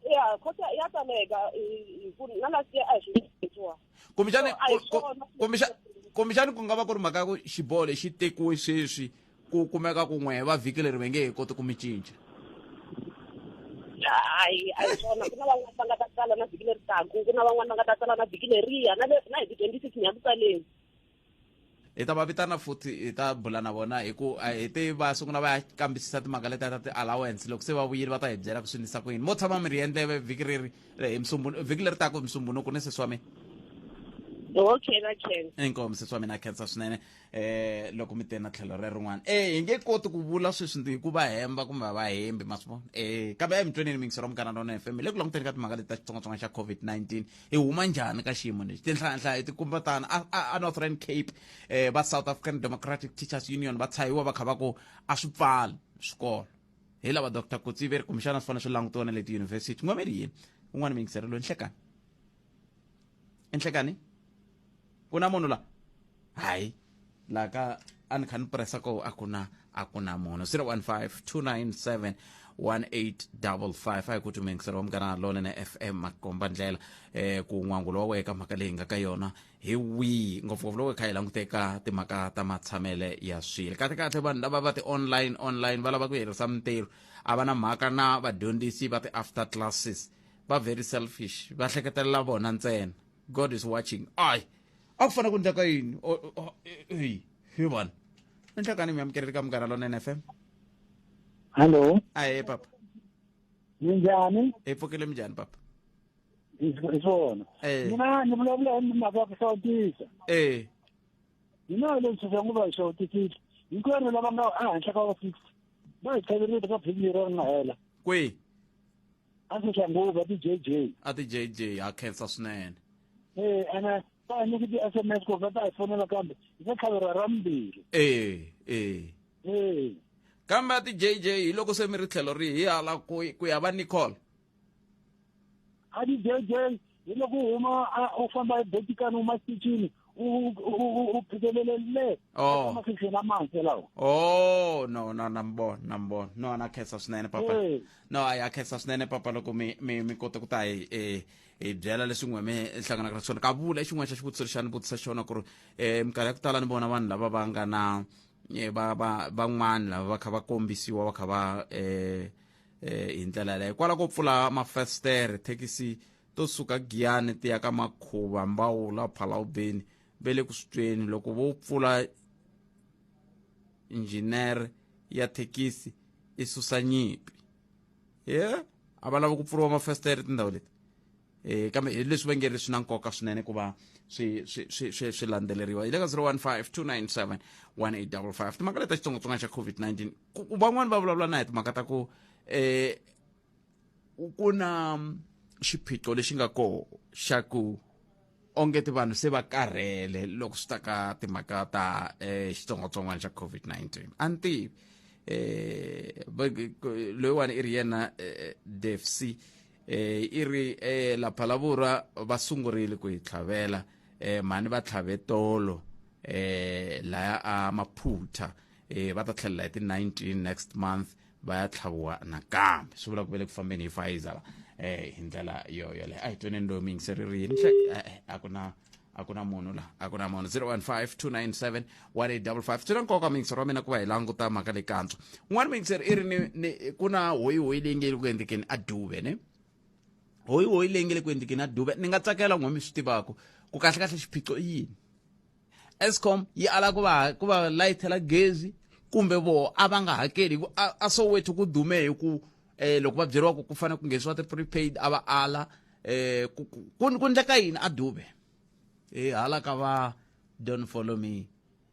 ya course ya tsaleka hi ku na last year a hi swi leswiwa. Kumbexani So, a hi swona. Kumbexani ku nga va ku ri mhaka ya ku xiboho lexi tekiwe sweswi, ku kumeka ku n'wehe va vhiki leri va nge he koti ku mi cinca. Hayi, a hi swona. Ku na van'wana va nga ta tsala na vhiki leri taku, ku na van'wana va nga ta tsala na vhiki leriya, na na hi ti-26 ni ya ku tsaleni. Hi ta va vitana futhi hi ta bula na vona hi ku hi te va sungula va ya kambisisa timhaka letiya ta ti-allowance. Loko se va vuyile va ta hi byela ku swi ndlisa ku yini. Mo tshama mi ri endleve vhiki reri hi vhiki leri taka hi Musumbunuku ni sesi wa mina. Okay, na khensa. Inkomu sesi wa mina, khensa swinene. Loko mi te na tlhelo re rin'wana hi nge koti ku vula sweswi hi ku va hemba kumbe va hembi, ma swi vona. Kambe a hi mi tweneni miyingiselo wa Munghana Lonene FM le ku languteni ka timhaka leti ta xitsongwatsongwana xa COVID-19. Hi huma njhani ka xiyimo lexi? Tinhlayanhlaya hi tikumba tano a Northern Cape, va South African Democratic Teachers Union va tshahiwa va kha va ku a swi pfali swikolo. Hi lava Dr Kutsi ve ri kumbexana swi fanele swi langutiwa na le tiyunivhesiti. N'wameri yini un'wana miyingiselo loyi? Nhlekani, enhlekani ku na munhu la? Hayi, la ka a ni kha ni pressa ko a ku na munhu. 015 297 1855. A hi ku miyingiselo wa Munghana Lonene FM makomba ndlela ku n'wangulo wa wena ka mhaka leyi nga ka yona hi wihi, ngopfungopfu loko hi kha hi languteka timhaka ta matshamele ya swilo. Kahle kahle vanhu lava va ti-online online va lava ku herisa mintirho, a va na mhaka na vadyondzisi va ti-after classes, va very selfish, va hleketelela vona ntsena. God is watching. Ay, a ku fanele ku endleka yini? Hi vona enhlekani mi amukeleli ka Munghana Lonene FM. Hallo. Ahe papa. Minjhani? Hi pfukile, minjhani papa? Hi swona. Mina ni vulavula hi mhaka ya ku hlawutisa. Hina hi leswi swa nguva hi hlawutisile. Hinkwerhu lava nga ehenhla ka va 60 va hi tlhaverile ka vhiki leri ri nga hela. Kwihi? A Soshanguve, a ti-JJ. A ti-JJ, ha khensa swinene. Ene va hi nyiki ti-SMS ku va ta hi fonela kambe hi ta tlhaveriwa ra vumbirhi. Kambe a ti-JJ hi loko se mi ri tlhelo ri hi hala ku ya va Nicole. A ti-JJ hi loko u huma u famba hi botikani u huma xitichini u phikelele le makhixini a manse lawa. Oh no no, na mbona no, na khensa swinene papa. No, a ya khensa swinene papa loko mi kote ku ta hi hi byela leswi n'we mi hlanganaka na swona. Ka vula i xin'wana xa xivutiso lexi a ni vutisa xona ku ri minkarhi ya ku tala ni vona vanhu lava va nga na va va van'wani lava va kha va kombisiwa va kha va hi ndlela yaleyo kwala ko pfula mafestere thekisi to suka Giyani ti ya ka Makhuva, Mbawula, Phalawubeni ve le ku swi tweni loko vo pfula injinere ya thekisi i susa nyimpi. A va lavi ku pfuriwa mafestere tindhawu leti. Kambe hi leswi va nge ri swi na nkoka swinene ku va swi landzeleriwa. Hi le ka 015 297 1855. Timhaka leti ta xitsongwatsongwana xa COVID-19, van'wani va vulavula na hi timhaka ta ku ku na xiphiqo lexi nga koho xa ku onge ti vanhu se va karhele loko swi ta ka timhaka ta xitsongwatsongwana xa COVID-19. A ni tivi loyiwani i ri yena Defsi i ri la Phalavura va sungurile ku hi tlhavela, mhani va tlhave tolo laya a Maphutha, va ta tlhelela hi ti 19 next month va ya tlhaviwa nakambe. Swi vula ku ve le ku fambeni hi Pfizer la hi ndlela yo yoleyo. A hi tweneni loyi muyingiseri ri yini. A ku na munhu la, a ku na munhu. 015 297 1855. Swi na nkoka muyingiseri wa mina ku va hi languta mhaka leyi kantswa. Un'wana muyingiseri i ri ni ku na hoyihoyi leyi nge le ku endlekeni a Dube ne hoyihoyi leyi nge le ku endlekeni a Dube. Ni nga tsakela n'we mi swi tivaka ku kahle kahle xiphiqo i yini. Eskom yi ala ku va layithela gezi kumbe vo a va nga hakeli hi ku a Soweto ku dume hi ku loko va byeriwa ku ku fanele ku nghenisiwa ti-prepaid a va ala. Ku ndleka yini a Dube? Hala ka va don't follow me,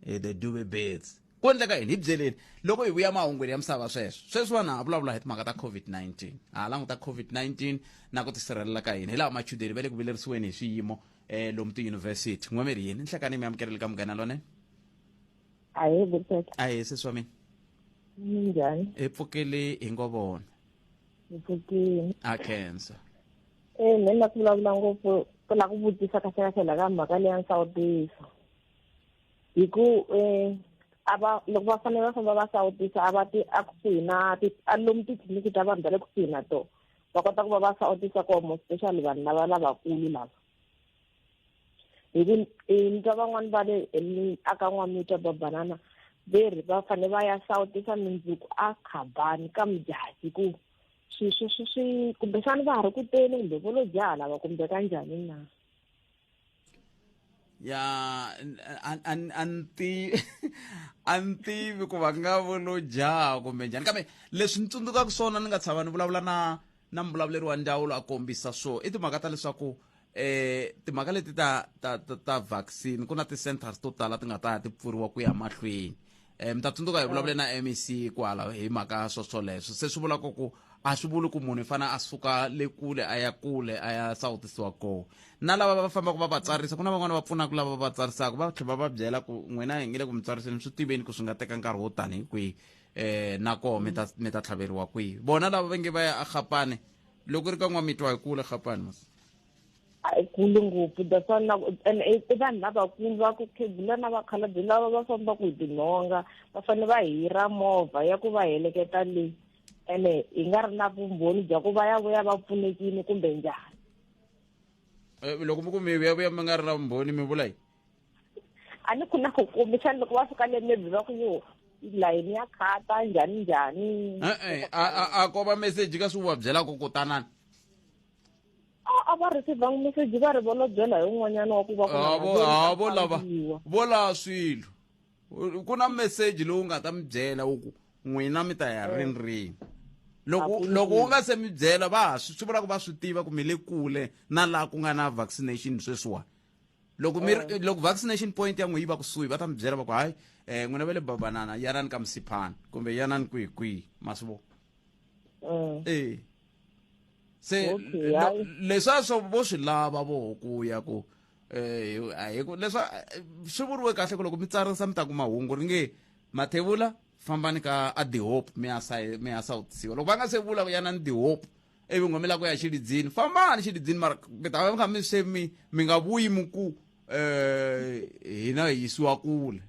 the Dube birds. Ku endleka yini? Hi byeleni loko hi vuya mahungwini ya misava. Sweswo sweswiwani ha vulavula hi timhaka ta COVID-19, ha languta COVID-19 na ku tisirhelela ka hina. Hi laha machudeni va le ku vilerisiweni hi swiyimo lomu tiyunivhesiti. N'wameri yini nhlekani mi amukeleli ka Munghana Lonene. Ahee Butata. Ahee sesi wa mina. Minjhani? Hi pfukile hi ngo vona. Hi pfukile. A khensa. Me ni la ku vulavula ngopfu ku la ku vutisa kahle kahle la ka mhaka leya nsawutiso. Hi ku a va loko va fanele va famba va sawutisa a va ti a kusuhi na ti a lomu titliliniki ta vanhu va le kusuhi na tona va kota ku va va sawutisa komo, especially vanhu lava lavakulu lava. Hi ku ni twa van'wani va le aka N'wamitwa Babanana ve ri va fanele va ya sawutisa mindzuku a Khabani ka Mujasi ku Swilo sweswo swi kumbexana va ha ri ku teni kumbe vo lo jaha lava kumbe ka njhani na? Ya, a ni tivi ku va nga vo lo jaha kumbe njhani, kambe leswi ni tsundzukaka swona ni nga tshama ni vulavula na mbulavuleri wa ndzawulo a kombisa swo i timhaka ta leswaku timhaka leti ta vaccine ku na ti-centers to tala ti nga ta ya ti pfuriwa ku ya mahlweni. Mi ta tsundzuka hi vulavule na MEC kwala hi mhaka swo swoleswo. Se swi vula ku a swi vuli ku munhu i fanele a suka le kule a ya kule a ya sawutisiwa kona. Na lava va fambaka va va tsarisa, ku na van'wana va pfunaka lava va tsarisaka, va tlhela va va byela ku n'wina hi nge le ku mi tsariseni, swi tiveni ku swi nga teka nkarhi wo tani hi kwihi, na koho mi ta tlhaveriwa kwihi. Vona lava va nge va ya aGapane, loko ri ka n'wamitwa hi kule Gapane mos. A hi kule ngopfu, that's why na and i vanhu lavakulu va ku khegula na vakhalabye lava va fambaka hi tinhonga, va fanele va hira movha ya ku va heleketa le, ene hi nga ri na vumbhoni bya ku va ya vuya va pfunekile kumbe njhani. Loko mi ku mi vuya vuya mi nga ri na vumbhoni, mi vula yini? A ni ku na ku kumbexana loko va fika le maybe va ku yo layini ya khata njhani njhani. E-e, a ko va message ka swi va byelaka ku tanani. A va receive-angi message, va ri vo lo byela hi un'wanyana wa ku va ku na Ah, mhaka ah, vo lava fambiwa. vo lava swilo. Ku na message lowu nga ta mi byela wu ku n'wina mi ta ya rini rini. Loko wu nga se mi byela, va ha swi vula ku va swi tiva ku mi le kule na laha ku nga na vaccination sweswiwani. Loko mi ri, loko vaccination point ya n'wi yi va kusuhi, va ta mi byela va ku hayi, n'wina va le Babanana, yanani ka Msiphana kumbe yanani kwihi kwihi, ma swi vona. Se Okay, hayi. leswiya swo vo swi lava vo ku ya ku hi ku leswa swi vuriwe kahle ku loko mi tsarisa mi ta kuma hungu ri nge Mathebula fambani ka a The Hope mi ya sa mi ya sawutisiwa. Loko va nga se vula ku yanani The Hope ivi n'we mi lava ku ya Xilidzini, fambani Xilidzini, mara mi ta va mi kha mi se mi nga vuyi mi ku hina hi yisiwa kule.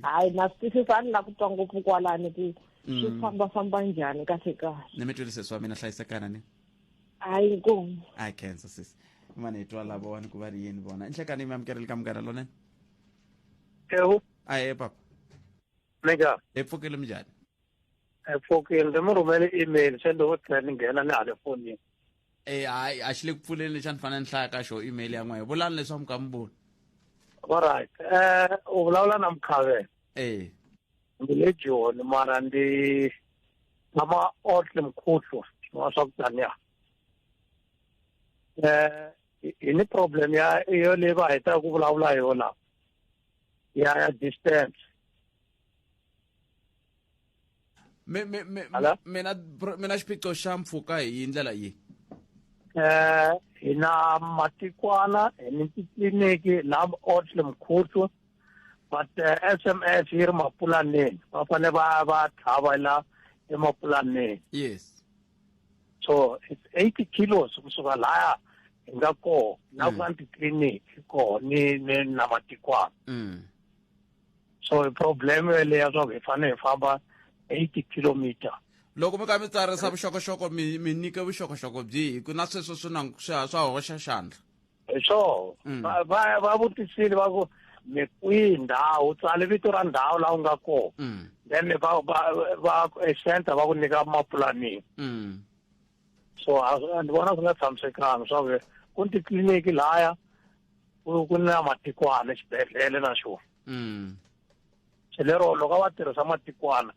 Hayi, na swi twisisa, a ni la ku twa ngopfu kwalani ku swi famba famba njhani kahle kahle. Ni mi twile sesi wa mina, hlayisekana ni. Hayi, inkomu. A khensa sesi. Mane hi twa lavawani ku va ri yini vona. Nhlekani mi amukerile ka Munghana Lonene. Ewu. Ahee papa. Minjhani? Hi pfukile, minjhani? Hi pfukile, ni mi rhumele email se loko tlhela ni nghena ni hale fonini. Hayi, a xi le ku pfuleni lexi a ni fanele ni hlaya ka xo email ya n'wehe. Vulani leswi mi ka mi vula. Alright. U vulavula na Mkhavela. Ndi le Joni mara ndi tshama Otle Mkhuhlu, swin'wana swa ku taniya. Hi ni problem ya yo leyi va hetaka ku vulavula hi yona ya distance. Hello? Mina xiphiqo xa mpfhuka hi ndlela yihi? Hi na matikwana, hi ni titliliniki la Otle Mkhuhlu, but SMS yi ri Mapulaneni, va fanele va tlhava la eMapulaneni. Yes. So it's 80 kilos kusuka laya hi nga kona, na ku nga titliliniki kona ni na matikwana. So problem yeleyo ya swa ku hi fanele hi famba 80 kilometer. Loko mi ka mi tsarisa vuxokoxoko, mi nyike vuxokoxoko byihi? Ku na sweswo swi na swa hoxa xandla. Hi swona. Va vutisile va ku mi kwihi ndhawu, tsale vito ra ndhawu laha u nga kona. Then va e center va ku nyika Mapulaneni. So a ni vona swi nga tshamisekanga swa ku ku ni titliliniki laya ku na matikwana xibedhlele na xona. Se lero loko va tirhisa matikwana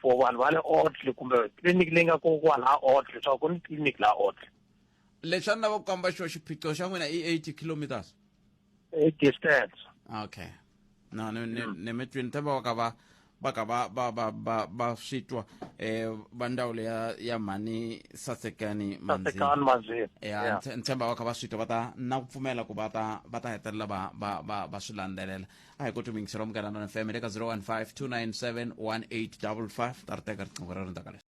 for vanhu va le Otley kumbe tliliniki leyi nga kona kwalaha Otley, swa ku ni tliliniki laha Otley. Leswi a ni lava ku kamba xo xiphiqo xa n'wina i 80 kilometers. I distance. Okay. No, ni mi twini, tshemba va ka va va ka va va va va va swi twa va ndzawulo ya mhani Sasekani Manzini. Sasekani Manzini. Ya, ni tshemba va kha va swi twa, va ta na ku pfumela ku va ta hetelela va swi landzelela. A hi koti ku yingisela Munghana Lonene FM le ka 015 297 1855. Ta ri teka riqingho rero ndzhaku ka leswi.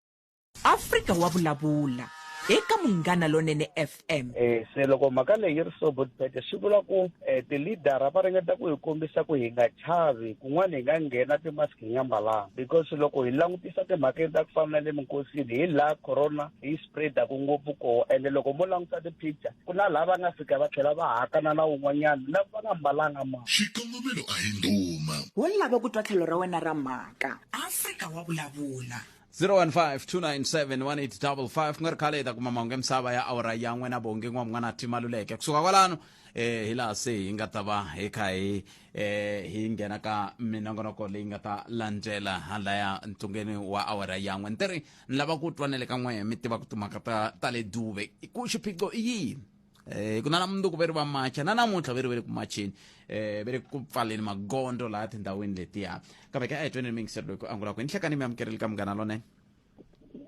Afrika wa vulavula eka Munghana Lonene FM. Se loko mhaka leyi yi ri so Botpete, swi vula ku ti-leader va ringeta ku hi kombisa ku hi nga chavi kun'wana hi nga nghena ti-mask hi nga mbalanga, because loko hi langutisa timhakeni ta ku fana na le minkosini hi laha corona yi spreadaku ngopfu koho, ende loko mo languta ti-picture ku na laha va nga fika va tlhela va hakana na wun'wanyana na va nga mbalanga mask. Xikongomelo a hi ndhuma. Wo lava ku twa tlhelo ra wena ra mhaka. Afrika wa vulavula. 015-297-1855 ku nga ri khale hi ta kuma mahungu ya misava ya awara ya n'we na bongi n'wan'wana timaluleke kusuka kwalano eh hi laha se hi nga ta va hi kha hi eh hi nghena ka minongonoko leyi nga ta landzela halaya ntsungeni wa awara ya n'we ni ri ni lava ku twa na le ka n'we mi tiva ku timhaka ta ta le duve ku xiphiqo i yini eh ku na na mundzuku ve ri va macha na namuntlha ve ri ve le ku macheni eh ve ri ku pfaleni magondzo laha tindhawini letiya kambe ke a hi tweni miyingiselo loyi ku angulaka hi nhlekani mi amukerile ka munghana lonene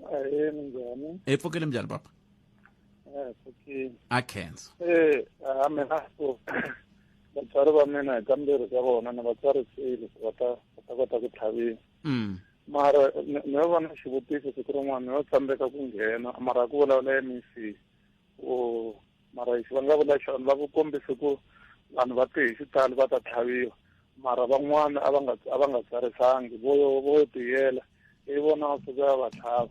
Ahee, minjhani? Hi pfukile minjhani papa? Eh, pfukile. A khensa. Eh, a mina ku vatswari va mina hi kambirhi ka vona ni va tsarisile ku va ta va ta kota ku tlhaviwa. Mara ni ni yo va na xivutiso siku rin'wana ni yo tsandzeka ku nghena mara ku vulavula MEC ku mara lexi va nga vula xona va ku kombise ku vanhu va te hi xitalo va ta tlhaviwa mara van'wana a va nga a va nga tsarisangi vo yo vo yo tiyela i vona va fika va va tlhava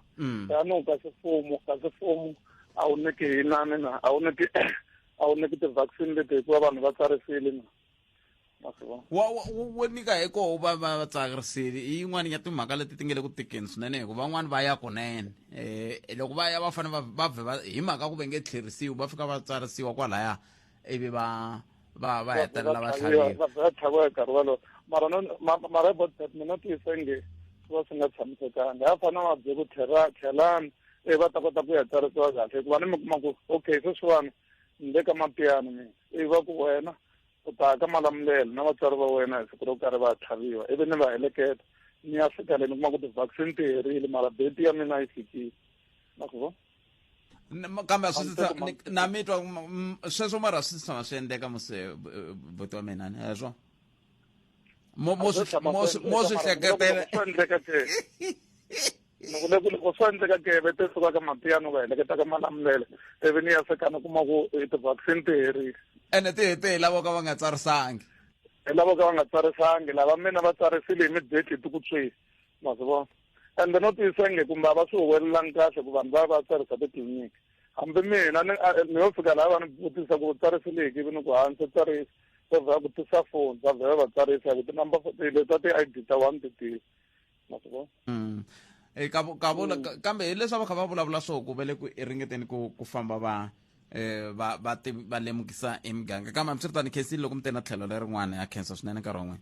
tani kasi mfumo kasi mfumo a wu nyiki hinani na a wu nyiki a wu nyiki ti-vaccine leti hikuva vanhu va tsarisile na wa wo nyika hi koho va va va tsarisile i yin'wana ya timhaka leti ti nge le ku tikeni swinene hikuva van'wani va ya kunene um loko va ya va fanele va va vhe va hi mhaka ku va nge tlherisiwi va fika va tsarisiwa kwalaya ivi va va va hetelela va tlhaviwa va tlhaviwa hi nkarhi wolowo mara no mara hi bot mina tiyisa nge swi va swi nga tshamisekanga ya fanele va bye ku tlhela tlhelani e va ta kota ku ya tsarisiwa kahle hikuva ni mi kuma ku okay sweswiwani ni le ka mapiyano mina ivi va ku wena u ta ka malamulele na vatswari va wena hi siku ro karhi va tlhaviwa ivi ni va heleketa ni ya fika le ni kuma ku ti-vaccine ti herile mara date ya mina yi fikile ma swi vona kambe a swi na mi twa sweswo mara swi tshama swi endleka mose buti wa mina ni hezwo mo swi hleketela loko le ku loko swo endleka ke ve te suka ka mapiyano va heleketa ka malamulele ivi ni ya fika ni kuma ku ti-vaccine ti herile ene ti hete hi lavo ka va nga tsarisangi hi lavo ka va nga tsarisangi lava mina va tsarisile hi midate ti ku tswi ma swi vona ende no tiyisa nge kumbe a va swi huwelelangi kahle ku vanhu va va tsarisa titliliniki hambi mina ni ni yo fika laha va ni vutisa ku tsarisileki ivi ni ku hansi tsarisa va vhela ku tisa foni va vhela va tsarisa hi ku tinumber leti ta ti-I_D ta one ti tiva ma swi vona E ka ka vula kambe hileswi a va kha va vulavula swo ku ve le ku ringeteni ku ku famba va eh va va va lemukisa emiganga kambe hambiswiritano khensile loko mi te na tlhelo lerin'wana ya khensa swinene nkarhi wun'we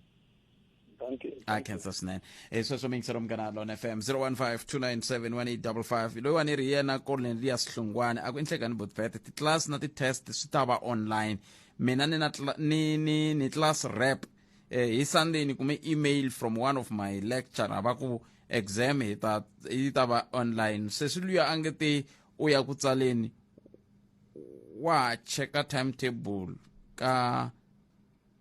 a khensa swinene e sweswo miyingiselo munghana lona fm 015 297 1855 loyiwani ri yena cornelia sihlungwane a ku inhlekani botbet ti-class na ti-test swi ta va online mina ni na ni ni ni class rep eh, hi sunday ni kume email from one of my lecturer va ku exam hi ta yi ta va online sesi luya a nge te u ya ku tsaleni wa cheka timetable ka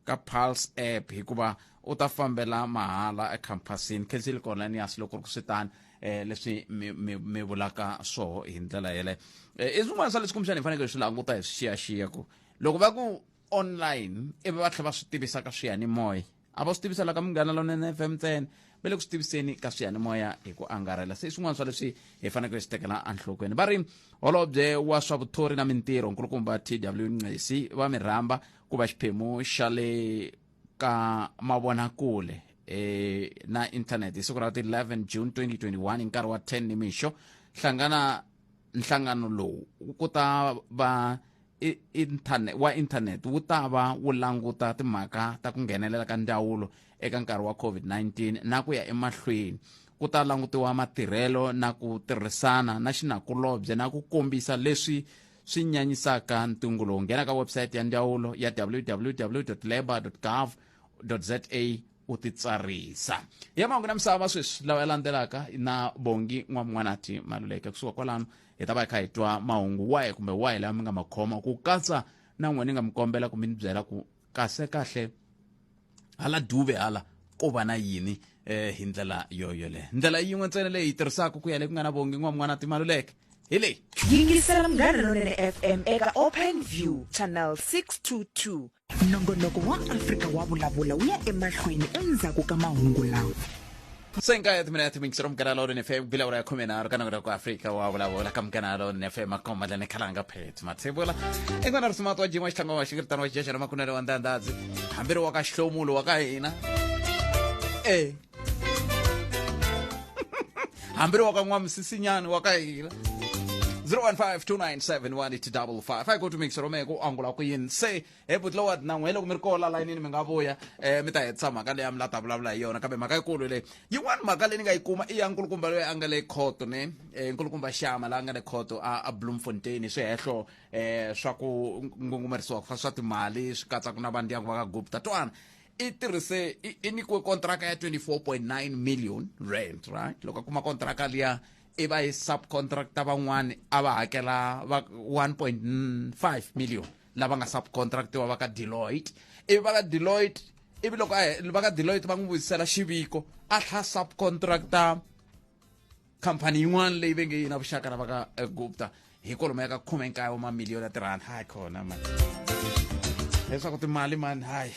ka pulse app hikuva u ta fambela mahala ekhampasini khensile cornelius loko ri ku swi tani eh leswi mi mi mi vulaka swoho hi ndlela yeleyo eh, i swin'wana swa leswi kumbexana hi fanekele swi languta hi swi xiyaxiya ku loko va ku online ivi va tlhela va swi tivisa ka swiyanimoya a va swi tivisa la ka munghana lonene fm ntsena va le ku swi tiviseni ka swiyanimoya hi ku angarhela se i swin'wana swa leswi hi faneleke hi swi tekela enhlokweni va ri holobye wa swa vuthori na mintirho nkulukumba tw nxesi va mi rhamba ku va xiphemu xa le ka mavonakule eh na internet hi siku ra ti 11 June 2021 hi nkarhi wa 10 nimixo hlangana nhlangano lowu ku ta va internet wa internet wu ta va wu languta timhaka ta ku nghenelela ka ndzawulo eka nkarhi wa COVID-19 na ku ya emahlweni ku ta langutiwa matirhelo na ku tirhisana na xinakulobye na ku kombisa leswi swi nyanyisaka ntungu lowu nghena ka website ya ndzawulo ya www labour gov za u titsarisa ya mahungu na misava sweswi lawa ya landzelaka na bongi n'wam'wanati maluleke kusuka kwalano hi ta va hi kha hi twa mahungu wahi kumbe wahi lawa mi nga ma khoma ku katsa na n'we ni nga mi kombela ku mi ni byela ku kahle kahle hala duve hala ko va na yini eh hi ndlela yoyo le ndlela yin'we ntsena leyi hi tirhisaka ku ya le ku nga na vongi n'wam'wana timaluleke hi leyi yingisela munghana lonene fm eka open view channel 622 Nongonoko wa Afrika wa Vulavula wu ya emahlweni endzhaku ka mahungu lawa. Senka ya timinete mingisero munghana lonene fm bila ura ya khume nharhu ka nongonoko wa afrika wa vulavula ka munghana lonene fm makoma lene khalanga phethu mathebula en'wana risimato wa jima xihlango wa xingiritano wa xijaxana makunene wa ndandadzi hambi ri wa ka xihlomulo wa ka hina e Hambi ri wa ka n'wamisisinyani wa ka hina. 015-297-1855 a hi ku mixero mehe ku angula ku yini se he buti lowa na n'we loko mi ri koho la layinini mi nga vuya um mi ta hetisa mhaka leyi a mi la ta vulavula hi yona kambe mhaka yikulu leyi yin'wana mhaka leyi ni nga yi kuma i ya nkulukumba loyi a nga le khoto ne um nkulukumba xama la a nga le khoto a bloemfontein hi swihehlo um swa ku ngungumerisiwa swa timali swi katsaka na vandyangu va ka gupta twana i tirhise i nyikiwe kontraka ya 24.9 million rand right loko a kuma kontraka liya i va yi subcontractor van'wani a va hakela va 1.5 million lava nga subcontractiwa va ka Deloitte ivi va ka Deloitte ivi loko a va ka Deloitte va n'wi vuyisela xiviko a tlha subcontractor khampani yin'wana leyi ve nge yi na vuxaka na va ka eh, Gupta hi kwalomu ya ka 19 wa mamiliyoni ya tirhandi hayi khona mani leswaku timali mani hayi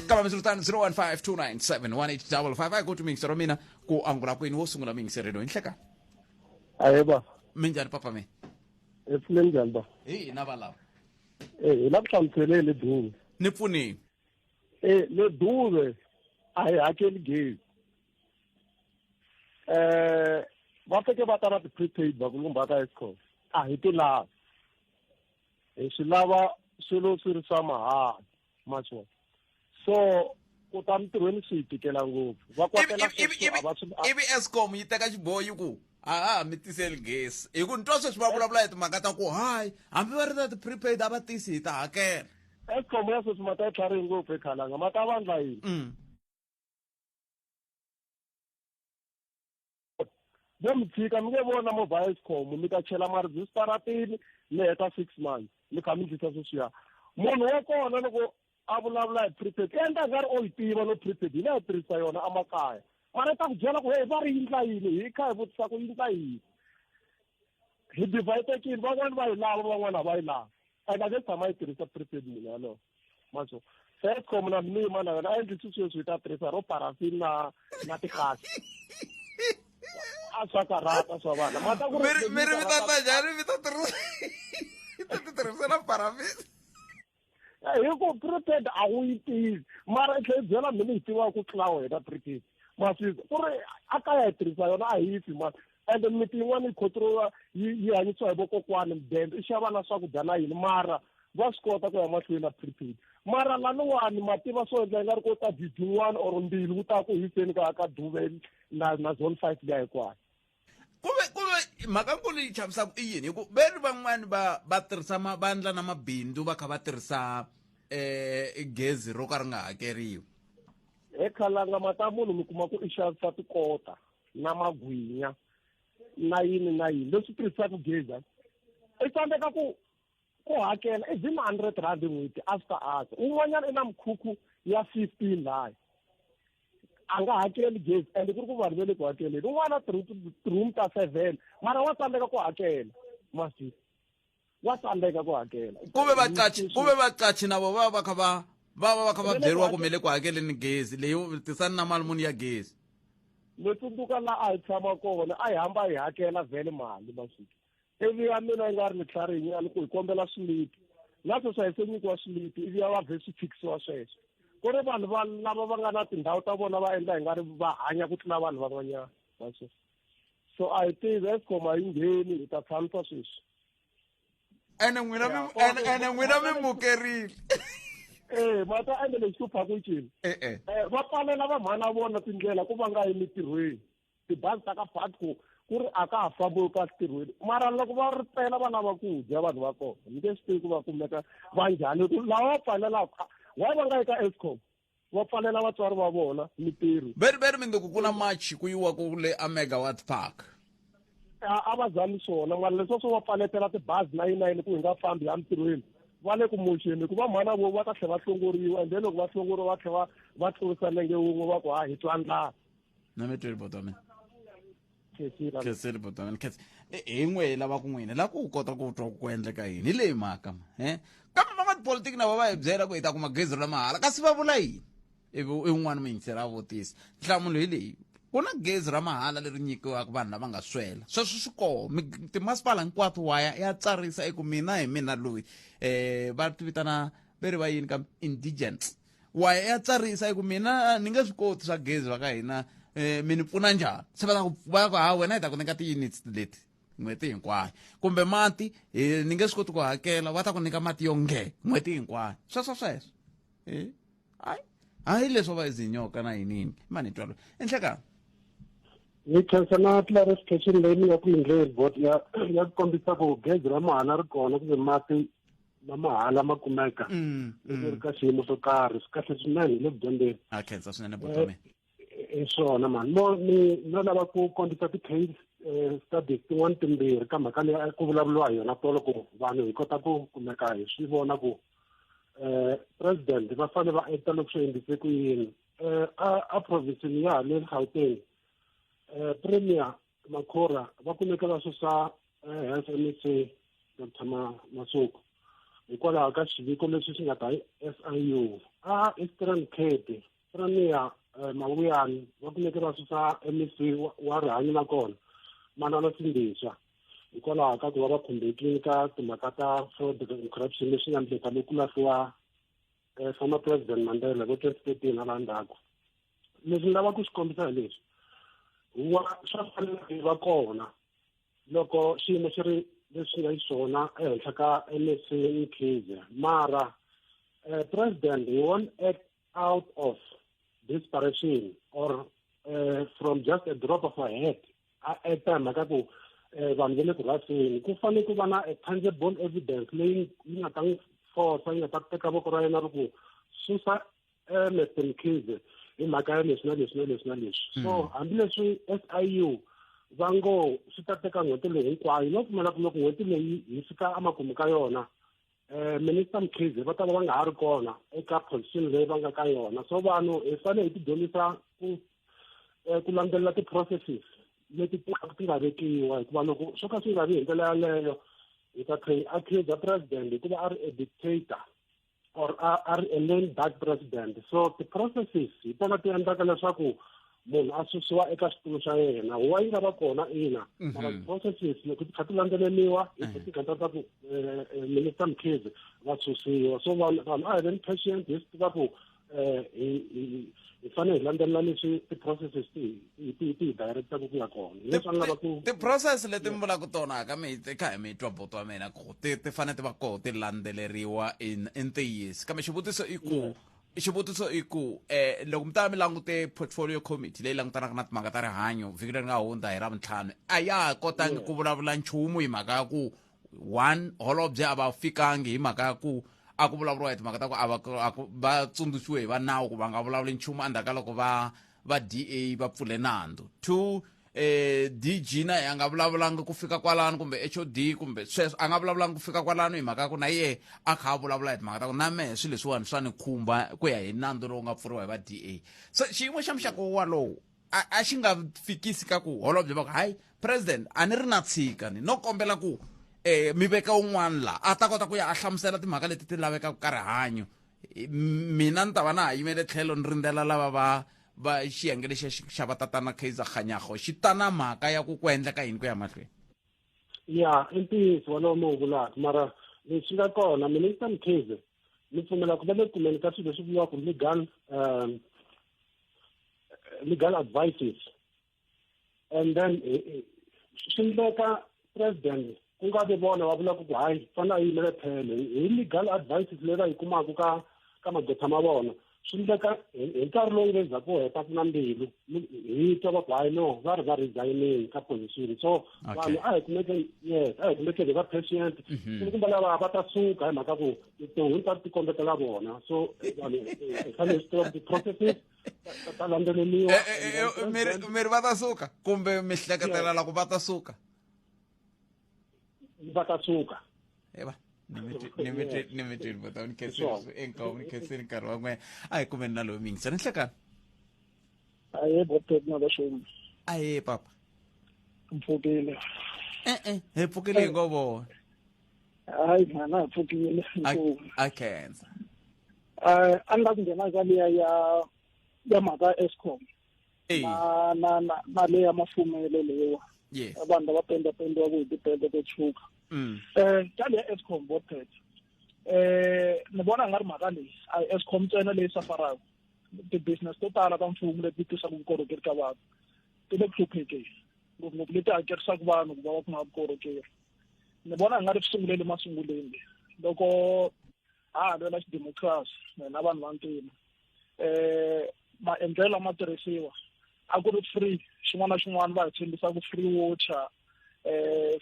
kambe miswiritano 015 297 1855 a hi ku miyingisero mina ku angula kwini wo sungula miyingiserelo hi nhleka ahe ba minjhani papa mi hi pfune njhani ba hi hina valava e hi la ku hlamuseleni le dube ni pfunini e le dube a hi hakeli gezi eh va fike va ta na ti-prepaid vakulukumba ka escom a hi ti lavi hi swi lava swilo swi ri swa mahala ma swi vona so ku ta mintirhweni swi hi tikela ngopfu va kwatela ivi escom yi teka xiboho yi ku a ha mi tiseli gezi hi ku ni twa sweswi va vulavula hi timhaka ta ku hayi hambi va ri na ti-prepaid a va tisi hi ta hakela escom ya sweswi ma ta yi tlharihi ngopfu ekhalanga ma ta vandla yini mm. vo mi tshika mi nge vona movha ya escom mi ta chela maribye switaratini mi heta six months mi kha mi ndlisa sweswiya munhu wa kona loko a vulavula hi prepaid i endla nga ri o yi tiva no prepaid hina hi tirhisa yona emakaya mara i ta ku byela ku hey va ri yindla yini hi kha hi vutisa ku yindla yini hi dividekile van'wani va yi lava van'wana a va yi lavi and a nge tshama yi tirhisa prepaid munhu yalowo maso Eskom na mina yima na yona a endlisi sweswi hi ta tirhisa ro parafini na na tigasi a swa karhata swa vana mata ku ri mi ri mi ta ta njhani mi ta tirhisa ta ti tirhisela parafini hi ku prepaid a wu yi tivi mara i tlhela i byela mina yi tivaka ku tlula wena prepaid maswiza ku ri a kaya hi tirhisa yona a hi fi mara ende miti yin'wana yi khotriwa yi yi hanyisiwa hi vokokwani mudende i xava na swakudya na yini mara va swi kota ku ya mahlweni na prepaid mara laniwani ma tiva swo endla i nga ri ko ta didi wun'wana or mbilu wu ta ku hiseni ka ka duve na na zone five liya hinkwayo kuve kuve mhaka nkulu yi chavisaka i yini hi ku ve ri van'wani va va tirhisa va endla na mabindzu va kha va tirhisa eh gezi ro ka ri nga hakeriwi he khalanga mata munhu mi kuma ku i xavisa tikota na magwinya na yini na yini leswi tirhisaka gezi i tsandzeka ku ku hakela i zin hundred rand hi n'hweti a swi ta antswa un'wanyana i na mikhukhu ya fifteen laya a nga hakeli gezi ende ku ri ku vanhu va le ku hakeleni un'wana ti-room ta seven mara wa tsandzeka ku hakela masiku wa tsandzeka ku hakela ku ve vaqachi ku ve vaqachi na vo va va kha va va va va kha va byeriwa ku mi le ku hakeleni gezi leyi tisani na mali muni ya gezi ni tsundzuka la a hi tshama kona a hi hamba hi hakela vhele mali masiku ivi ya mina yi nga ri mitlhari yinyani ku hi kombela swilipi na sweswi a hi se nyikiwa swilipi ivi ya va vhe swi fikisiwa sweswo ku ri vanhu va lava va nga na tindhawu ta vona va endla hi nga ri va hanya ku tlula vanhu van'wanyana maswo so a hi tivi escom a yi ngheni hi ta tshamisa sweswi ene n'wina mi ene ene n'wina mi mukerile eh va ta endla lexi hluphaku i cini eh va pfalela vamhana vona tindlela ku va nga yi mintirhweni tibazi ta ka Putco ku ri a ka ha fambiwi kahle ntirhweni mara loko va ri pela va lava ku dya vanhu va kona ni nge swi tivi ku va kumeka va njhani ku lava va pfalelaka why va nga yi ka escom va pfalela vatswari va vona mitirho veri veri mindzuku ku na march ku yiwa ku le a megawatt park a va zami swona mara leswi swo va pfaletela tibazi na yini na yini ku hi nga fambi ya mintirhweni va le ku moxeni ku va mhana vo va ta tlhela va hlongoriwa and then loko va hlongoriwa va tlhela va tlurisa nenge wun'we va ku ha hi twa ndlala na mi tweli bota mina khensile bota mina khensi hi n'we hi lava ku n'wina la ku kota ku twa ku endleka yini hi leyi mhaka ma e kambe van'watipolitiki na vo va hi byela ku hi ta kuma gezi ra mahala kasi va vula yini ivi i un'wana muyingiseri a vutisa nhlamulo hi leyi ku na gezi ra mahala leri nyikiwaka vanhu lava nga swela sweswo swi koho timasipala hinkwato wa ya ya tsarisa eku mina hi mina loyi um va ti vitana ve ri va yini kambe indigents wa ya tsarisa hi ku mina ni nge swi koti swa gezi va ka hina Mi ni pfuna njhani? Se va ta ku va ku ha wena hi ta ku nyika ti-units leti n'hweti hinkwayo, kumbe mati ni nge swi koti ku hakela, va ta ku nyika mati yo nge n'hweti hinkwayo. Sweswo sweswo hayi hayi leswo va izinyoka na yinini mani twalo enhlekani. Ni khensa na clarification leyi mi nga ku endleni bot ya ku kombisa ku gezi ra mahala ri kona kumbe mati ma mahala ma kumeka loko ri ka xiyimo xo karhi. Swi kahle swinene hi le ku dyondzeni. A khensa swinene buti wa mina. I swona mani mo ni no lava ku kombisa ti-case studies tin'wana timbirhi ka mhaka leyi ku vulavuriwa hi yona tolo, ku vanhu hi kota ku kumeka hi swi vona ku president va fanele va acta loko swi endlise ku yini. A province ya le Gauteng, Premier Makhura va kumeka va susa Health MEC Dr Masuku hikwalaho ka xiviko lexi xi nga ta hi SIU. A Eastern Cape, Premier Mabuyane va kumeke va susa MEC wa rihanyo na kona Manana Sindiswa hikwalaho ka ku va va khumbekile ka timhaka ta fraud and corruption leswi nga endleka loko ku lahliwa former President Mandela vo 2013 hala ndzhaku. Leswi ni lava ku swi kombisa hi leswi, wa swa fanela yi va kona loko xiyimo xi ri leswi nga xiswona ehenhla ka MEC Mkhize, mara president he won't act out of desperation or from just a drop of a hat. A acta hi mhaka ku vanhu va le ku rhaseni. Ku fanele ku va na a tangible evidence leyi yi nga ta n'wi forsa, yi nga ta teka voko ra yena ri ku susa Mr Mkhize hi mhaka ya leswi na leswi na leswi na leswi. So hambileswi SIU va ngo swi ta teka n'hweti leyi hinkwayo, no pfumela ku loko n'hweti leyi hi fika emakumu ka yona, Minister Mkhize va ta va va nga ha ri kona eka position leyi va nga ka yona. So vanhu hi fanele hi ti dyondzisa ku landzelela ti-processes leti ti nga vekiwa, hikuva loko swo ka swi nga vi hi ndlela yaleyo hi ta tlhe hi accuse president hikuva a ri a dictator or a ri a lame duck president. So ti-processes hi tona ti endlaka leswaku munhu a susiwa eka xitulu xa yena. Huwa yi nga va kona ina, mara ti-processes loko ti kha ti landzeleriwa hi ti kha ta ku Minister Mkhize va susiwa. So vanhu a hi veni patient, hi swi tiva ku hi fanele hi landzelela leswi ti-processes ti hi directaka ku ya kona. Leswi a ni lava ku ti-process leti mi vulaka tona ka mi kha hi mi twa buti wa mina ku ti fanele ti va koho ti landzeleriwa in ntiyiso, kambe xivutiso i ku loko mi ta mi langute portfolio committee leyi langutanaka na timhaka ta rihanyo vhiki leri nga hundza hi Ravuntlhanu, a ya ha kotangi ku vulavula nchumu hi mhaka ya ku one holobye a va fikangi hi mhaka ya ku a ku vulavuriwa hi timhaka ta ku a ku va tsundzuxiwe hi va nawu ku va nga vulavuli nchumu endzhaku ka loko va DA va pfule nandzu. 2 DG na a nga vulavulanga ku fika kwalano, kumbe HOD kumbe sweswo a nga vulavulanga ku fika kwalano hi mhaka ya ku na yehe a kha a vulavula hi timhaka ta ku na mehe swilo leswiwani swa ni khumba ku ya hi nandzu lowu nga pfuriwa hi va DA. So xiyimo xa muxaka walowo a xi nga fikisi ka ku holobye va ku hayi president a ni ri na tshika ni no kombela ku mi veka un'wana la a ta kota ku ya a hlamusela timhaka leti ti lavekaka ka rihanyo. Mina ni ta va na ha yimele tlhelo ni rindzela lava va xiyenge lexi xa va tatana Kaizer Kganyago xi ta na mhaka ya ku endleka yini ku ya mahlweni. Ya i ntiyiso walowo mi wu vulaka, mara leswi nga kona Minister Mkhize ni pfumela ku va le kumeni ka swilo leswi vuriwaka legal advices, and then swi endleka president ku nga vi vona va vulaka ku hayi fanele a yimele tlhelo hi legal advices leyi va yi kumaka ka magqwetha ma vona. Swi endleka hi nkarhi lowu nge ndzhaku wo heta ku na mbilu hi twa va ku hayi no va ri va resignini ka position. So vanhu a hi kumeke, yes, a hi kumekeni va patient kumbe lava va ta suka hi mhaka ku tihunyi ta ti kombetela vona. So vanhu hi fanele swi tiva ti-processes ta landzeleriwa. Mi ri va ta suka kumbe mi hleketelela ku va ta suka? Va ta suka. Eva ni mi twini bota ni khensini enkawu ni khensini nkarhi wa n'we a hi kumeni na loyi mingisa ni hlekani. Aye bote na va xuma. Aye papa. Mpfukile. Hi pfukile hi ngo vona. Hayi mhana hi pfukile. A khensa. A ni la ku nghena ka liya ya mhaka Eskom. Na leya mafumelo leyiwa. Vanhu lava pendapendiwaka hi tipende to tshuka. Ka leya Eskom botpet. Ni vona nga ri mhaka leyi a Eskom ntsena leyi safaraka. Ti-business to tala ta mfumo leti tisaka vukorhokeri ka vanhu ti le ku hluphekeni, ngopfungopfu leti hakerisaka vanhu ku va va kuma vukorhokeri. Ni vona hi nga ri swi sunguleli masunguleni loko ha ha lwela xidemokirasi na vanhu va ntima. Maendlelo lama tirhisiwa a ku ri free, xin'wana na xin'wana va hi tshembisa ku free water,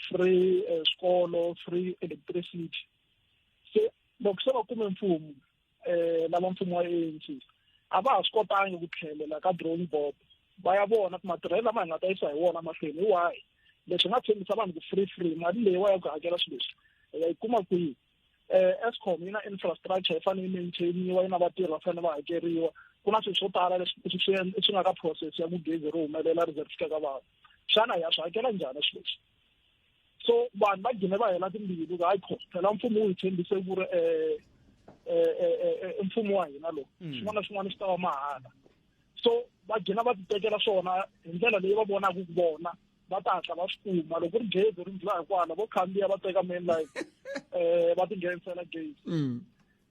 free swikolo, free electricity. Se loko se va kume mfumo, lava mfumo wa ANC a va ha swi kotangi ku tlhelela ka drawing board va ya vona ku matirhelo lama hi nga ta yisa hi wona mahlweni hi wahi. Leswi nga tshembisa vanhu ku free free, mali leyi wa ya ku hakela swilo leswi hi ya yi kuma kwihi? Eskom yi na infrastructure yi fanele yi maintainiwa, yi na vatirhi va fanele va hakeriwa. Ku na swilo swo tala leswi swi nga ka process ya ku gezi ri humelela ri ze ri fika ka vanhu. Xana hi ya swi hakela njhani swilo leswi? So vanhu va gcine va hela timbilu ku hayi kho phela mfumo wu hi tshembise ku ri mfumo wa hina lowu xin'wana na xin'wana xi ta va mahala. So va gcina va titekela swona hi ndlela leyi va vonaka ku vona va ta hatla va swi kuma. Loko ri gezi ri ndlula hikwala vo khandziya va teka main line, va tinghenisela gezi.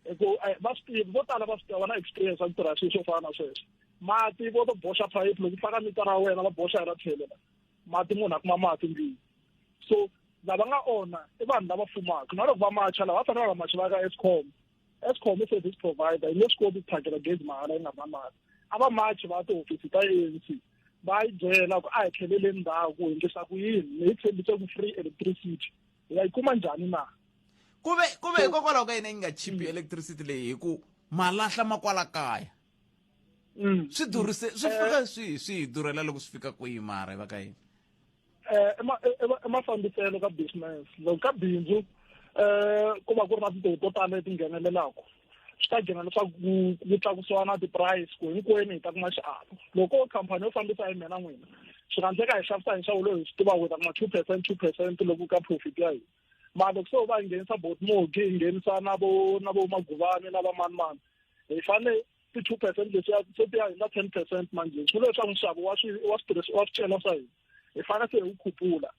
Hi ku va swi tivi, vo tala va swi tiva, va na experience ya ku tirha swilo swo fana na sweswo. Mati vo to boxa phayiphi, loko u faka mitara ya wena va boxa hi ra tlhelo la mati, munhu a kuma mati ndlwini. So lava nga onha i vanhu lava fumaka, na loko va macha lava va fanele va nga machi va ka Eskom. Eskom i service provider, yi nge swi koti ku phakela gezi mahala yi nga ri na mali. A va machi va tihofisi ta ANC va yi byela ku a hi tlheleleni ndzhaku, hi endlisa ku yini, mi hi tshembise ku free electricity, hi ya yi kuma njhani na? Kuve hikokwalaho ka yini yi nga chipi electricity leyi, hi ku malahla ma kwala kaya swi durise, swi fika swi hi durhela loko swi fika kwihi mara va ka yini? I mafambiselo ka business. Loko ka bindzu ku va ku ri na tinto to tala leti nghenelelaka, swi ta nghena leswaku ku tlakusiwa na ti-price ku hinkwenu hi ta kuma xiavo. Loko khampani yo fambisa hi mina n'wina, swi nga endleka hi xavisa hi nxavo lowu hi swi tivaka hi ta kuma 2%, 2% loko ka profit ya hina. Mara loko se va hi nghenisa Botmogi, hi nghenisa na vo na vo Maguvani na va mani mani, hi fanele ti 2% leswiya se ti ya hi na 10% manjhe. Swi vula leswaku nxavo wa swi wa switirhisiwa wa swicelwa swa hina hi fanele se hi wu khupula.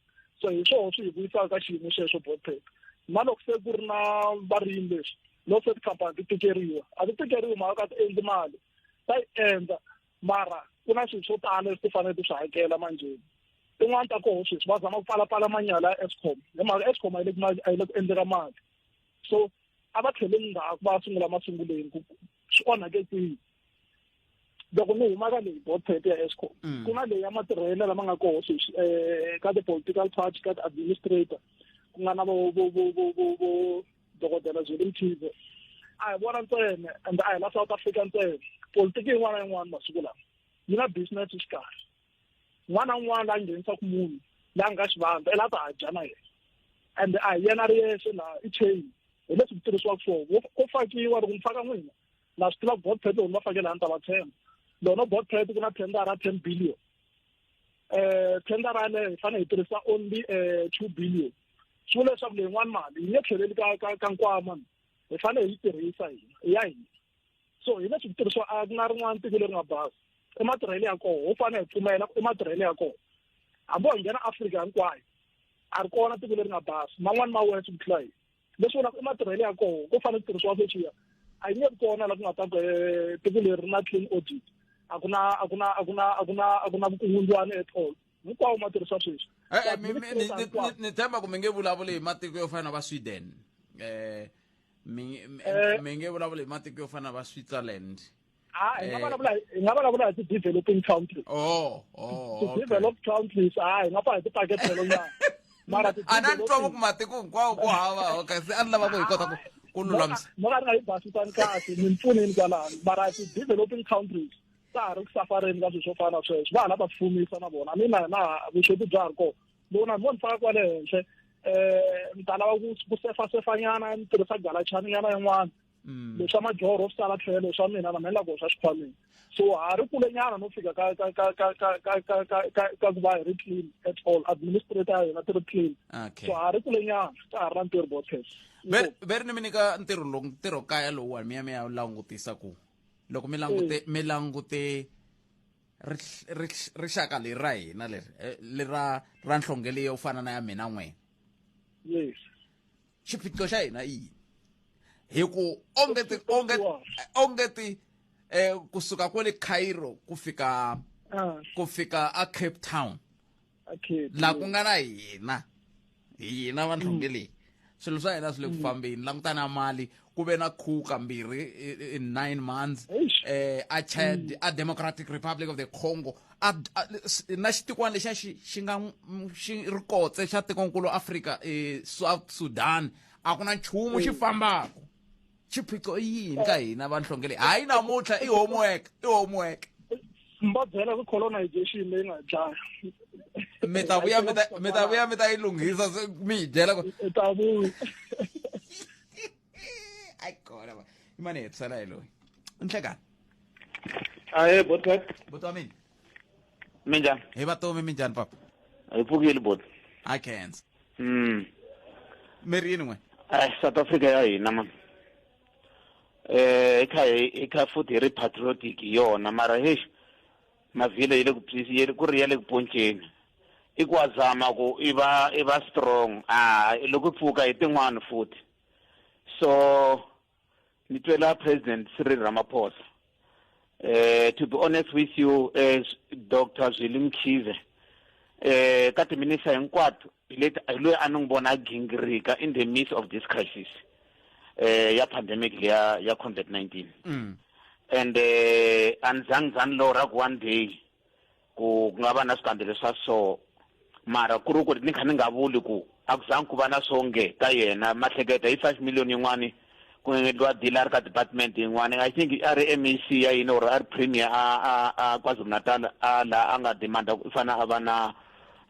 So hi swona swi hi vuyisaka ka xiyimo xexo Botpet. Na loko se ku ri na varimi leswi, loko se tikhampani ti tikeriwa, a ti tikeriwi mhaka ka ti endli mali, ta yi endla, mara ku na swilo swo tala leswi ti fanele ti swi hakela manjheni. Tin'wani ta koho sweswi va zama ku pfalapfala manyala ya Eskom, hi mhaka Eskom a yi le ku a yi le ku endleka mali. So a va tlheleli ndzhaku va sungula masunguleni ku swi onhake kwihi. Loko ni huma ka leyi Botpet ya Eskom, ku na leyi ya matirhelo lama nga koho sweswi ka ti-political party, ka ti-administrator, ku nga na vo vo vo vo vo vo dokodela Zweli Mkhize. A hi vona ntsena, and a hi la South Africa ntsena. Politiki yin'wana na yin'wana masiku lawa yi na business xikarhi. N'wana na un'wana la nghenisaka munhu la nga xivandla i la ta dya na yena, and a hi yena ri yexe laha, i chain. Hi leswi ku tirhisiwaka swona, ko fakiwa loko ni faka n'wina na swi tiva ku Botpet loko ni va fakela ni ta va tshemba. Lona Botpet ku na tendara 10 billion, tendara yaleyo hi fanele hi tirhisa only 2 billion. Swi vula leswaku leyin'wana mali yi nge tlheleli ka ka ka nkwama, hi fanele hi yi tirhisa hina, i ya hina. So hi leswi ku tirhisiwa, a ku na rin'wana tiko leri nga basa. I matirhelo ya koho, ho fanele hi pfumela ku i matirhelo ya koho. Hambi ho nghena Afrika hinkwayo, a ri kona tiko leri nga basa, man'wani ma worse ku tlula hina. Leswi vulaka i matirhelo ya koho, ko fanele ku tirhisiwa sweswiya. A yi nge vi kona la ku nga ta ku tiko leri ri na clean audit, a ku na a ku na a ku na a ku na a ku na vukungundzwani at all. Hinkwawo ma tirhisa sweswi. Ni tshemba ku mi nge vulavuli hi matiko yo fana na va Sweden, mi nge vulavuli hi matiko yo fana na va Switzerland. Hi nga vulavula, hi nga vulavula hi ti-developing countries. Ti-developed countries, hi nga pfa hi tipaketelo nyana. Mara A na ni twa ku matiko hinkwawo ku hava, okay, se a ni lava ku hi kota ku lulamisa. No ka ni nga yi basisani kahle, mi ni pfuneni kwalano. Mara ti-developing countries ta ha ri ku safareni ka swilo swo fana na sweswo, va ha lava ku fumisa na vona. A ni na na vusweti bya ha ri kona. Loko na mo ni faka kwale henhla, ni ta lava ku sefasefanyana, ni tirhisa galachani nyana yin'wana. Leswa majorho swi tala tlhelo swa mina na mina ku swa xikhwameni. So ha ri kule nyana no fika ka ka ka ka ka ka ka ka ka ka ku va hi ri clean at all, administrator ya hina ti ri clean. So ha ri kule nyana, ka ha ri na ntirho Botpet. Ve ri ni mi nyika ntirho lowu, ntirho kaya lowuwani, mi ya mi ya langutisa ku loko mi langute, mi langute rixaka leri ra hina leri, leri ra nhlonge leyi yo fana na ya mina n'wina. Xiphiqo xa hina i yini? Hi ku ongeti Kusuka kwale Cairo ku fika ku fika a Cape Town la ku nga na hina hina vanhlonge leyi swilo swa hina swi le ku fambeni langutana na mali ku ve na coup kambirhi in 9 months a Chad a Democratic Republic of the Congo a na xitikwana lexiya xi xi nga xi ri kotse xa tikonkulu Afrika South Sudan a ku na nchumu xi fambaka xiphiqo i yini ka hina vanhlonge leyi hayi namuntlha i homework i homework va byela ku colonization leyi nga dlaya mi ta vuya mi ta mi ta vuya mi ta yi lunghisa mi hi byela ku ta vuya ai kona va i mani hetisela hi loyi nhlekani ahe botkat buti wa mina minjhani hi vatomi minjhani papa hi pfukile bot i khensa mi ri yini n'we Ai South Africa ya hina man i kha i kha futhi hi ri patriotic hi yona mara heyi mavhilo yi le ku yi ku ri ya le ku ponceni i ku wa zama ku i va i va strong a loko i pfuka hi tin'wani futhi so ni twela president Cyril Ramaphosa to be honest with you Dr. Zweli Mkhize ka timinista hinkwato hi leti hi loyi a ni n'wi vona a gingirika in the midst of this crisis ya pandemic leya ya COVID-19 and a ni zangi za ni lorha ku one day ku ku nga va na swikandelo swa so mara ku ri ku ni kha ni nga vuli ku a ku zangi ku va na swonge ka yena mahleketa hi 5 million yin'wani ku endliwa deal a ri ka department yin'wani I think a ri MEC ya yini or a ri premier a a a KwaZulu-Natal a la a nga demanda ku i fanele a va na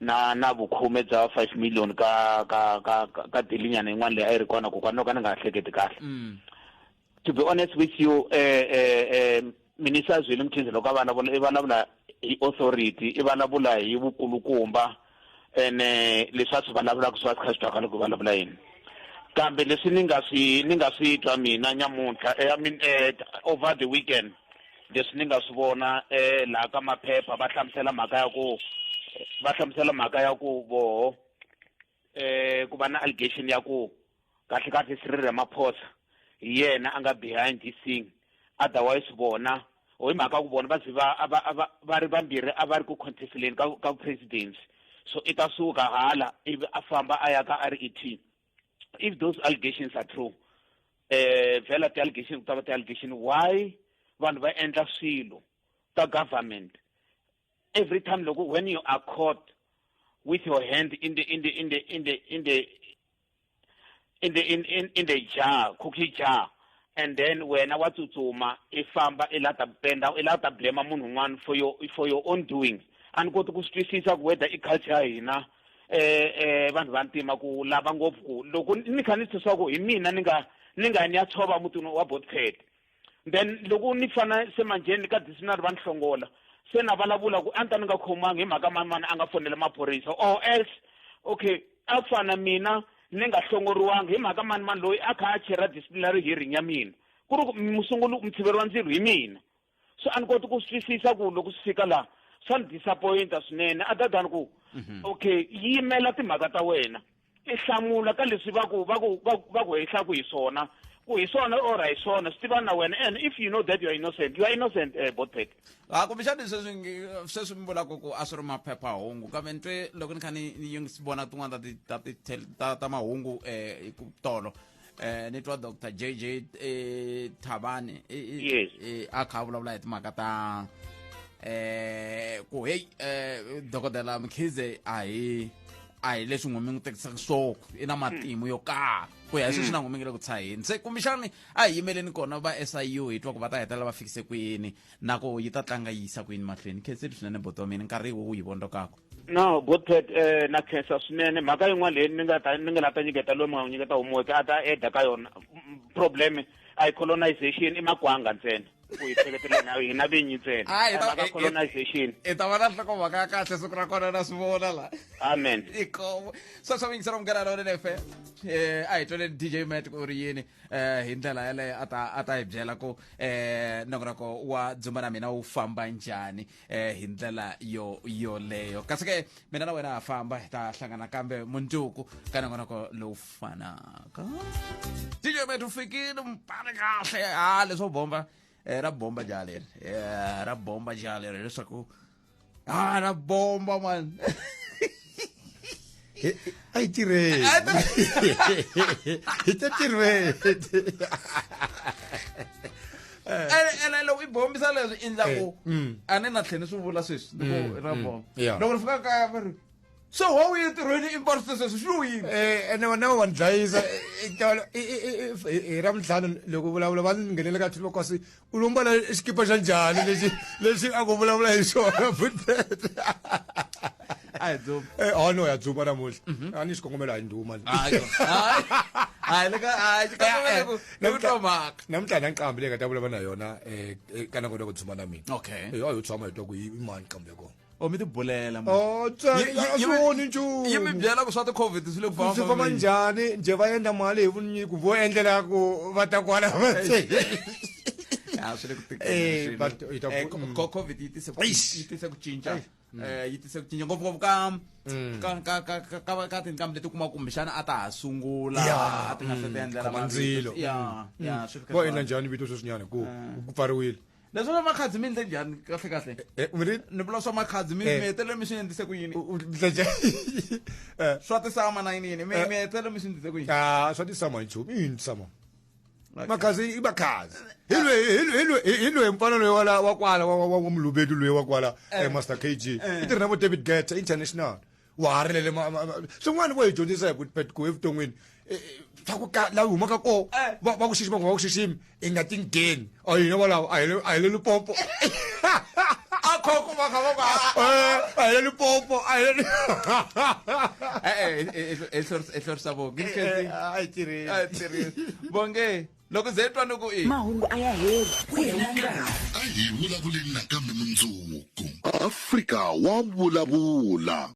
na na vukhume bya 5 million ka ka ka ka deal nyana yin'wana leyi a yi ri kona kokwana no ka ni nga hleketi kahle to be honest with you minister Zweli Mkhize loko a vulavula i vulavula hi authority i vulavula hi vukulukumba ene leswi a swi vulavulaka swi va swi kha swi twakala loko vulavula yini kambe leswi ni nga swi ni nga swi twa mina nyamuntlha I mean over the weekend leswi ni nga swi vona laha ka maphepha va hlamusela mhaka ya ku va hlamusela mhaka ya ku voho ku va na allegation ya ku kahle kahle Cyril Ramaphosa hi yena a nga behind this thing otherwise vona or hi mhaka ku vona va ze va va va ri vambirhi a va ri ku contesteleni ka ka presidency so i ta suka hala ivi a famba a ya ka RET if those allegations are true vhela ti-allegation ku ta va ti-allegation why vanhu va endla swilo ka government every time loko when you are caught with your hand in the in the in the in the in the in the in in, in the jar cookie jar and then wena wa tsutsuma i famba i la ta penda i la ta blame munhu un'wana for your for your own doing a ni koti ku swi twisisa ku whether i culture ya hina vanhu va ntima ku lava ngopfu ku loko ni kha ni twisisa ku hi mina ni nga ni nga ni ya tshova mutini wa Botpet then loko ni fana se manjheni ka disciplinary va ni hlongola se na vulavula ku a ni ta ni nga khomangi hi mhaka mani mani a nga fonela maphorisa or else okay a fana mina ni nga hlongoriwangi hi mhaka mani mani loyi a kha a chera disciplinary hearing ya mina ku ri ku musunguli mutshiveri wa ndzilo hi mina so a ni koti ku swi twisisa ku loko swi fika laha swa ni disappointa swinene other than ku okay yimela timhaka ta wena i hlamula ka leswi va ku va ku va va ku hehlaku hi swona ku hi swona or a hi swona swi tiva na wena and if you know that you are innocent you are innocent Botpet a kumbexani sweswi sweswi mi vulaka ku a swi ri maphephahungu kambe ni twe loko ni kha ni ni vona tin'wana ta ti ta ti ta ta mahungu ku tolo ni twa Dr JJ Thabane yes a kha a vulavula hi timhaka ta ku hey dokodela Mkhize a hi a hi leswi n'we mi n'wi tekisaka swoko i na matimu yo karhi ku ya hi sweswi na n'we mi nge le ku tshaheni se kumbexani a hi yimeleni kona va SIU hi twa ku va ta hetelela va fikise ku yini na ku yi ta tlanga yi yisa ku yini mahlweni khenseli swinene buti wa mina nkarhi wu yi vondzokaka no Botpet na khensa swinene mhaka yin'wana leyi ni nga ta ni nga la ta nyiketa loyi mi nga n'wi nyiketa homework a ta eda ka yona problem a hi colonization i makwanga ntsena ku hi hleketelana hina vinyi ntsena mhaka colonization i ta va na nhlokomhaka ya kahle siku ra kona na swi vona la amen ikomo sweswo yingisela munghana lonene FM a hi tweleni DJ Matt ku ri yini hi ndlela yaleyo a ta a ta hi byela ku nongonoko wa dzumba na mina wu famba njhani hi ndlela yo yoleyo kasi ke mina na wena ha famba hi ta hlangana kambe mundzuku ka nongonoko lowu fanaka DJ Matt u fikile mpani kahle a leswo bomba Eh, ra bomba jaha leri Eh, ra bomba jaha leri leswaku a ra bomba man a yi tirheni hi ta tirheni ene loko i bombisa leswi i ndla ku a ni na tlhela ni swi vula sweswi ni ku ra bomba loko ri fika kaya va ri so wa wu ye ntirhweni i mbarisa sweswo swi lo yini Eh, ene vona va ni dlayisa hi ra mintlhanu loko vulavula va ni nghenele ka thilo kasi u lo mbala xikipa xa njhani lexi lexi a ku vulavula hi xona futbet a hi dzuma Eh, a no ya dzuma namuntlha a ni xikongomelo a hi ndhuma hayi le ka hayi xikongomelo ku ku twa mhaka namuntlha na nqambi leyi nga ta vulavula na yona um ka nako ku dzuma na mina okay Eh, a yo tshama hi twa ku i mani nqambi ya kona o mi tibulela Oh, Yi- a swi voni nchumu. yi mi byela ku swa ti-covid swi le ku swi famba njhani njhe va endla mali hi vunyiko vo endlela ku va ta kwala va Ya, swi le ku Eh, tikeni but i ta Eh, ku- COVID yi tise ku Eish. yi tise ku cinca Eish. Eh, yi tise ku cinca ngopfungopfu ka ka ka ka ka ka ka tinqambi leti kuma kumbexana a ta ha sungula Ya, a ti nga se ti endlela khoma mavito. ndzilo ya Mm. ya swi fika vo swi endla va- njhani vito sweswinyana ku ku pfariwile leswi swa makhadzi mi endle njhani kahle kahle ni vula swa makhadzi mi Eh. mi hetelele mi swi endlise ku yini Eh. swa tisama na yini yini mi mi hetelele mi swi endlise ku yini Ah, swa tisama hi nchumu i yini tisama makhazi i makhazi hi loyi hi loyi- hi loyi hi loyi mfana loyi wala wa kwala wa wa wa mulubedi loyi wa kwala Eh. eh, master kg Eh. i tirha na vo david geta international wa ha rilele swin'wana vo hi dyondzisa hi ku ku evuton'wini eh, eh, swa ku ka laha hi humaka kona va va ku xixima ku va ku xiximi i nga ti ngheni a hina valavo a hi le- a hi le limpopo a khoko va kha va ku Eh, a hi le limpopo a hi le Eh, eh, eh, i hlorisa vonge Eh, a yi tirheni. a yi tirheni vonge loko ze twa ni ku i mahungu a ya heli ku hela nkarhi A hi vulavuleni nakambe mundzuku. Afrika wa vulavula.